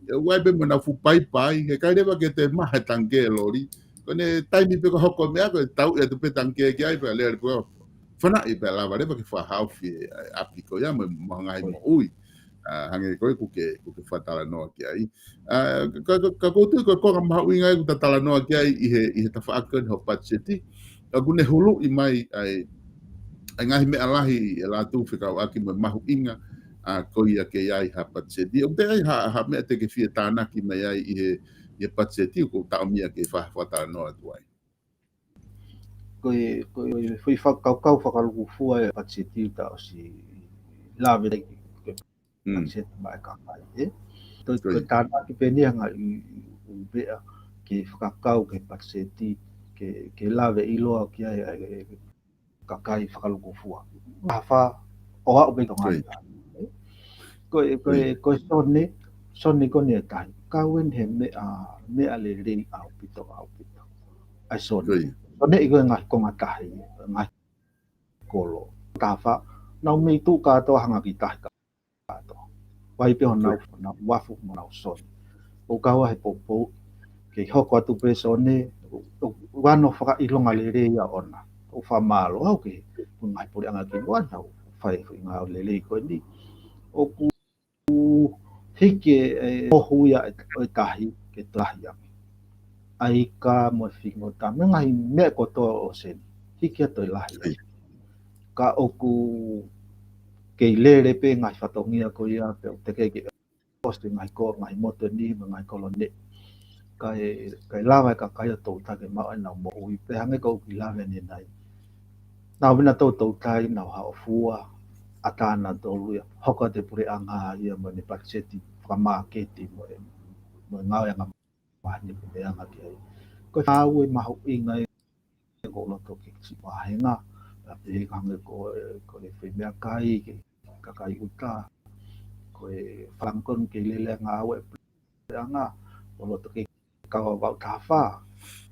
ʻE ʻai pē mo ʻenau fuʻu paipai, he ʻikai leva ke toe maha e tangikē e loli. Ko ʻene taimi pē ko ē hoko e meʻa ko ē tauʻi atu pē tangikē ki ai pea lele pē. Fanaʻi pē lava leva ke fakahaofi e, e ʻapi ko ia mo, mo e ngaahi moʻui. ʻA, hangē ko ē ʻoku ke, ʻoku ke fakatalanoa ki ai. ʻA, ka, ka, ka ʻoku ou tui ko e konga mahuʻinga ʻoku ta talanoa ki ai ʻi he, ʻi he tafaʻaki ko eni hoʻo patiseti. ʻOku ne huluʻi mai ʻa e, ʻa e ngaahi meʻa lahi ʻe Lātū fekauʻaki mo e mahuʻinga, ʻa, ko ia ke ʻi ai ha patiseti. ʻOku toe ʻi ai ha, ha meʻa te ke fie tānaki mai ai ʻi he, ʻi he patiseti, ʻoku ou taʻomia ke fa-, fakatalanoa atu ai. Ko e, ko e, ko e foʻi fakakaukau fakalūkufua e patiseti ʻoku ta ʻosi lave ai ki he Mm. patiseti maʻa e kakai, ē? Toi, Ko ia. Ko e tānaki pē eni ʻa e ngaahi ʻū, ʻū meʻa ke fakakau ki he patiseti, ke, ke lave ʻiloa ki ai, ʻa e, ʻa e kakai fakalūkufua. Taha fā, ʻo aʻu pē ki Tonga Toi. Ia, ē? Ko e, ko e, Toi. Ko e sone, sone ko eni ʻe tahi. Kau eni he meʻa, meʻa lelei ʻaupito, ʻaupito. ʻA e sone. Toi. Sone ʻi ko e ngaahi konga tahi, ngaahi kolo. Taha fā, nau mei tuʻu kātoa hanga ki tahi kātoa. ʻOku ʻi ai pē honau, Toi. Honau uafu mo honau sone. ʻOku kau ai he poupou, ke hoko atu pē sone, ʻo, ʻo, ʻo ʻoua naʻa fakaʻilonga lelei ia ʻona. ʻOku fakamālō au ki he, ki he ngaahi puleʻanga ki muʻa naʻa nau fai e foʻi ngāue lelei ko eni. ʻOku hiki e, e mohu ia ʻo e, ʻo e tahi, ke toe lahi ange. ʻA e ika mo e fingota, mo e ngaahi meʻa kotoa ʻo e ʻōseni. Hiki atu ʻo toe lahi ange. Ka ʻoku kei lele pē ngaahi fatongia ko ia, pea ʻoku teʻeki ke ʻosi e ngaahi ko-, ngaahi motu ni, mo e ngaahi kolo ni. Kae, kae lava e kakai ʻo toutai ke maʻu ʻenau moʻui, pea hangē ko ʻeku kiʻi lave ʻanenai. Nau vina toutou tai, nau haʻo fua, ʻatā nautolu ia, hoko atu e puleʻanga ia mo ʻene patiseti fakamāketi mo e, mo e ngāueʻanga maheni puleʻanga ki ai. Ko e ngāue mahuʻinga ia ʻoku ou loto ke kiʻi vāhenga, pea pehē hangē ko e, ko e foʻi meʻakai ki he kakai ʻuta, ko e falangakonu ke lele ngāue puleʻanga, ʻoku ou loto ke kau ʻa Vavaʻu Taha Fā,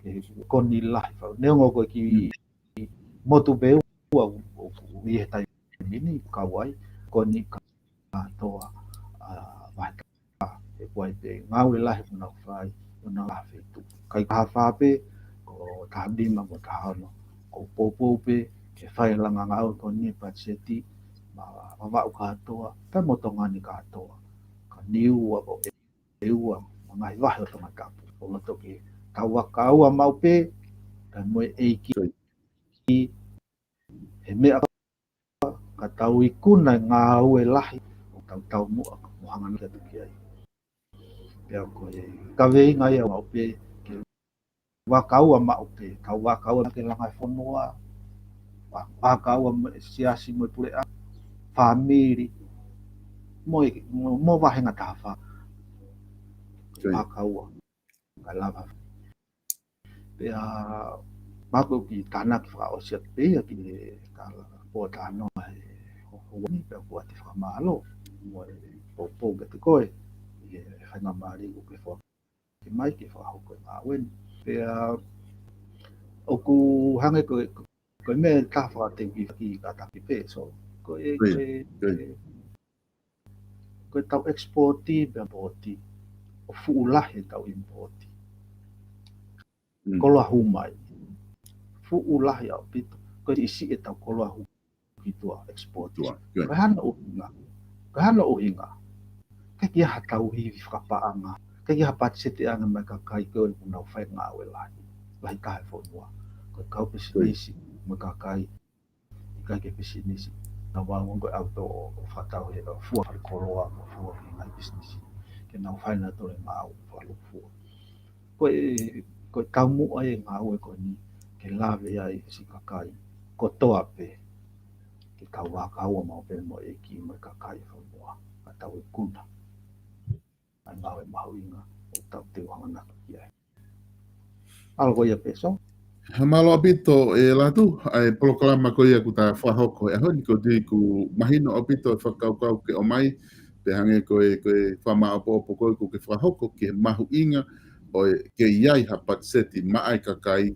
ke koni lahi fau. Neongo ko e kiʻi Mm. motu pē ua ʻoku, ʻoku ʻi he taimi ni kau ai, koni kātoa, ʻa, Vavaʻu Taha Fā, he ʻoku ʻi ai pē ngāue lahi ʻoku nau fai, ʻoku nau lahi feituʻu. Kae Taha Fā pē, ko Taha Nima mo Taha Ono, ʻoku ou poupou pē, ke fai e langa ngāue ko eni patiseti, maʻa Vavaʻu kātoa, pea mo Tonga ni kātoa. Ka Niua mo ʻEua, mo e ngaahi vahe ʻo Tongatapu. ʻOku ou loto ke tau vakaua maʻu pē, kae mo e ʻEiki, Sure. He meʻa ka tau ikuna e ngāue lahi, ʻo tau taumuʻa mo hanganaki atu ki ai. Pea ko e kaveinga ia maʻu pē, ke vakaua maʻu pē, tau vakaua ke langa e fonua, va-, vakaua mo e siasi mo e puleʻanga, fāmili, mo e, mo, mo Vāhenga Taha Fā. Sure. Vakaua, kae lava. Pea, maku ki tānaki fakaʻosi atu pē ia ki he kala pōtalanoa he houa ni pea ʻoku ou ʻoatu e fakamālō mo e poupou kiate koe, ʻi he faingamālie kuo ke foaki mai ke fakahoko e ngāue ni. Pea, ʻoku hangē ko e, ko e meʻa ʻe taha fakateuki ki kātaki pē, so, ko e, Ko ia, ko e, ko ia. Ko e tau export pea import. ʻo fuʻu lahi ʻetau import. Koloa hū mai. Fuʻu lahi ʻaupito. Ko e siʻisiʻi ʻetau koloa hū ki tuʻa export. Ko e hā hono ʻuhinga? Ko e hā hono ʻuhinga? ʻIkai ke ʻi ai ha tauhi fakapaʻanga. ʻIkai ke ʻi ai ha patiseti ʻoange mai ki he kakai ko ē ʻoku nau fai ngāue lahi. Lahi taha e fonua. Ko e kau pisinisi mo e kakai ʻikai ke pisinisi. Nau ō ʻo ngāue ko e ʻalu ʻo fakatau he ʻo fua fale koloa, ʻo fua ki he ngaahi pisinisi. Ke nau fai nautolu e ngāue fakalūkufua. Ko e, ko e taumuʻa e ngāue ko eni, ke lave ai siʻi kakai kotoa pē, ke tau vakaua maʻu pē mo e ʻEiki mo e kakai fonua, ka tau ikuna ʻa e ngāue mahuʻinga ʻoku tau teu hanganaki ki ai. ʻAlu ko ia pē, Song. Mālō ʻaupito ē Lātū, ʻa e polokalama ko ia kuo ta fakahoko he ʻaho ni, ʻoku ou tui ʻoku mahino ʻaupito e fakakaukau ke ʻomai, pea hangē ko e, ko e fakamāʻopoʻopo ko ē ʻoku ke fakahoko ki he mahuʻinga ʻo e ke ʻi ai ha patiseti maʻa e kakai,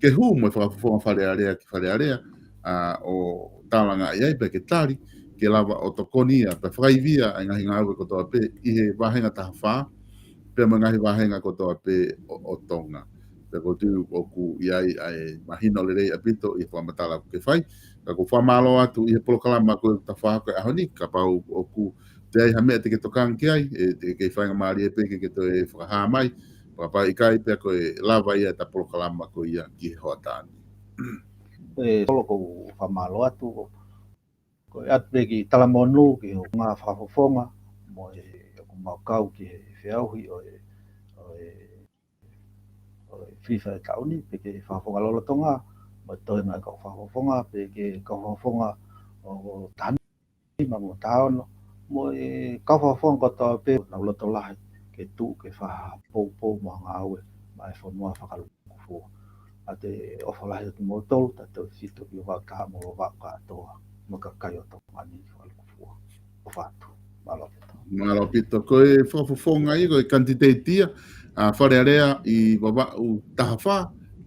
ke hū mo e fakafofonga Fale Alea ki Fale Alea, ʻa, ʻo tālangaʻi ai pea ke tali, ke lava ʻo tokoni ia, pea fakaivia ʻa e ngaahi ngāue kotoa pē ʻi he vāhenga taha fā, pea mo e ngaahi vāhenga kotoa pē ʻo, ʻo Tonga. Pea ʻoku ou tui ʻoku ʻi ai ʻa e mahino lelei ʻaupito ʻi he fakamatala ʻoku ke fai. Ka ʻoku ou fakamālō atu ʻi he polokalama ko ē ʻoku ta fakahoko he ʻaho ni, kapau ʻoku toe ʻi ai ha meʻa te ke tokanga ki ai, ʻe, te ke faingamālie pē ke ke toe fakahā mai, kapau ʻikai pea ko e lava ia ʻeta polokalama ko ia ki he hoʻatā ni. ʻE, Solo, ʻoku ou fakamālō atu, ko e ʻoatu pē kiʻi talamonū ki hoʻo ngaahi fakafofonga, mo e ʻoku mau kau ki he feʻauhi ʻo e, ʻo e, ʻo e FIFA e taʻu ni, pea ki he fakafofonga lolotonga, mo e toenga e kau fakafofonga, pea ki he kau fakafofonga ʻo taha nima mo taha ono, mo e kau fakafofonga kotoa pē, nau loto lahi, ke tuʻu ke fai ha poupou mo ha ngāue, maʻa e fonua fakalūkufua. ʻA ia ʻoku ou ʻofa lahi atu kimoutolu, tautautefito ki Vavaʻu taha mo Vavaʻu kātoa, mo e kakai ʻo Tonga ni fakalūkufua. ʻOfa atu. Mālō ʻaupito. Mālō ʻaupito. Ko e fakafofonga ia, ko e kanititeiti ia ʻa Fale Alea ʻi Vavaʻu taha fā,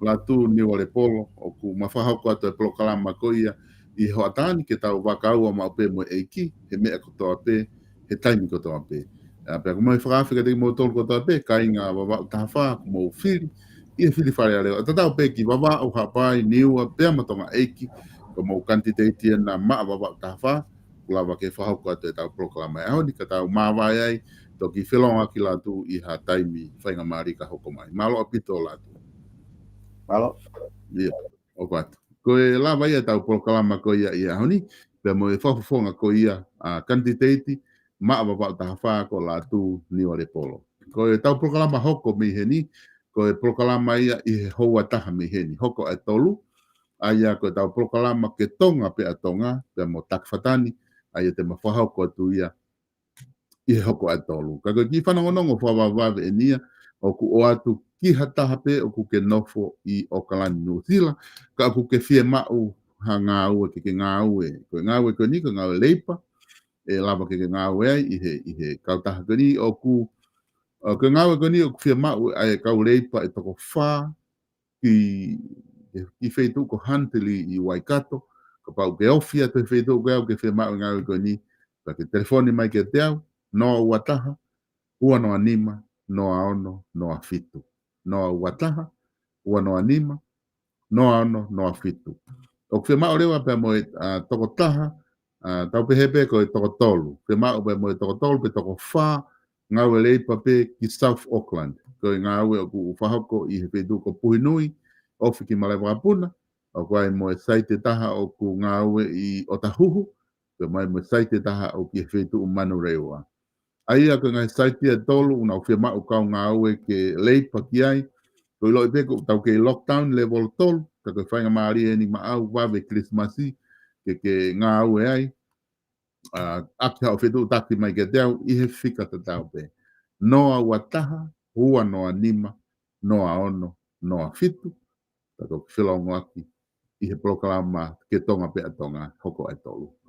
Lātū Niualepolo, ʻoku ma fakahoko atu e polokalama ko ia ʻi he hoʻatā ni ke tau vakaua maʻu pē mo e ʻEiki, he meʻa kotoa pē, he taimi kotoa pē. ʻA, pea ʻoku mau fakaafe kiate kimoutolu kotoa pē, kāinga Vavaʻu taha fā, ʻoku mou fili ʻi he fili Fale Alea. ʻA tatau pē ki Vavaʻu, Haʻapai, Niua, pea mo Tonga ʻEiki, ko homou kanititeiti ena maʻa Vavaʻu taha fā, ʻoku lava ke fakahoko atu ʻetau polokalama he ʻaho ni ka tau māvae ai, toki felōngoaki Lātū ʻi ha taimi faingamālie ka hoko mai. Mālō ʻaupito Lātū. Mālō. ʻIo, ʻofa atu. Ko e lava ia ʻetau polokalama ko ia ʻi he ʻaho ni, pea mo e fakafofonga ko ia ʻa kanititeiti maʻa Vavaʻu taha fā ko Lātū Niualepolo. Ko ʻetau polokalama hoko mei heni, ko e polokalama ia ʻi he houa taha mei heni, hoko ʻa e tolu, ʻa ia ko ʻetau polokalama Ke Tonga Pē ʻa Tonga, pea mo Taki Fatani, ʻa ia te ma fakahoko atu ia ʻi he hoko ʻa e tolu. Ka ko e kiʻi fanongonongo fakavavevave eni ia, ʻoku ʻoatu ki ha taha pē ʻoku ke nofo ʻi ʻOkalani, Nuʻusila, ka ʻoku ke fiemaʻu ha ngāue ke ke ngāue. Ko e ngāue ko eni, ko e ngāue leipa, ʻe lava ke ke ngāue ai ʻi he, ʻi he kautaha ko eni, ʻoku, ʻo, ko e ngāue ko eni ʻoku fiemaʻu ʻa e kau leipa ʻe toko fā, ki, ki he feituʻu ko Huntly ʻi Waikato, kapau ʻoku ke ofi atu he feituʻu ko ia ʻoku ke fiemaʻu e ngāue ko eni, pea ke telefoni mai kiate au, noa ua taha, ua noa nima, noa ono, noa fitu. Noa ua taha, ua noa nima, noa ono, noa fitu. ʻOku fiemaʻu leva pea mo e, ʻa, toko taha, ʻa, tau pehē pē ko e toko tolu. Fiemaʻu pea mo e toko tolu pe toko fā, ngāue leipa pē ki South Auckland. Ko e ngāue ʻoku fakahoko ʻi he feituʻu ko Puhinui, ofi ki Malaʻevakapuna, ʻoku ʻi ai mo e saiti ʻe taha ʻoku ngāue ʻi ʻŌtāhuhu, pea mo e saiti ʻe taha ʻoku ʻi he feituʻu Manurewa. ʻA ia ko e ngaahi saiti ʻe tolu ʻoku nau fiemaʻu kau ngāue ke leipa ki ai, ʻoku ʻiloʻi pē ʻoku tau kei lockdown level tolu, ka ko e faingamālie eni maʻau vave Kilisimasi, ke ke ngāue ai, ʻa, ʻaki haʻo fetuʻutaki mai kiate au ʻi he fika tatau pē. Noa ua taha, ua noa nima, noa ono, noa fitu, ka toki felōngoaki ʻi he polokalama Ke Tonga Pē ʻa Tonga, hoko ʻa e tolu.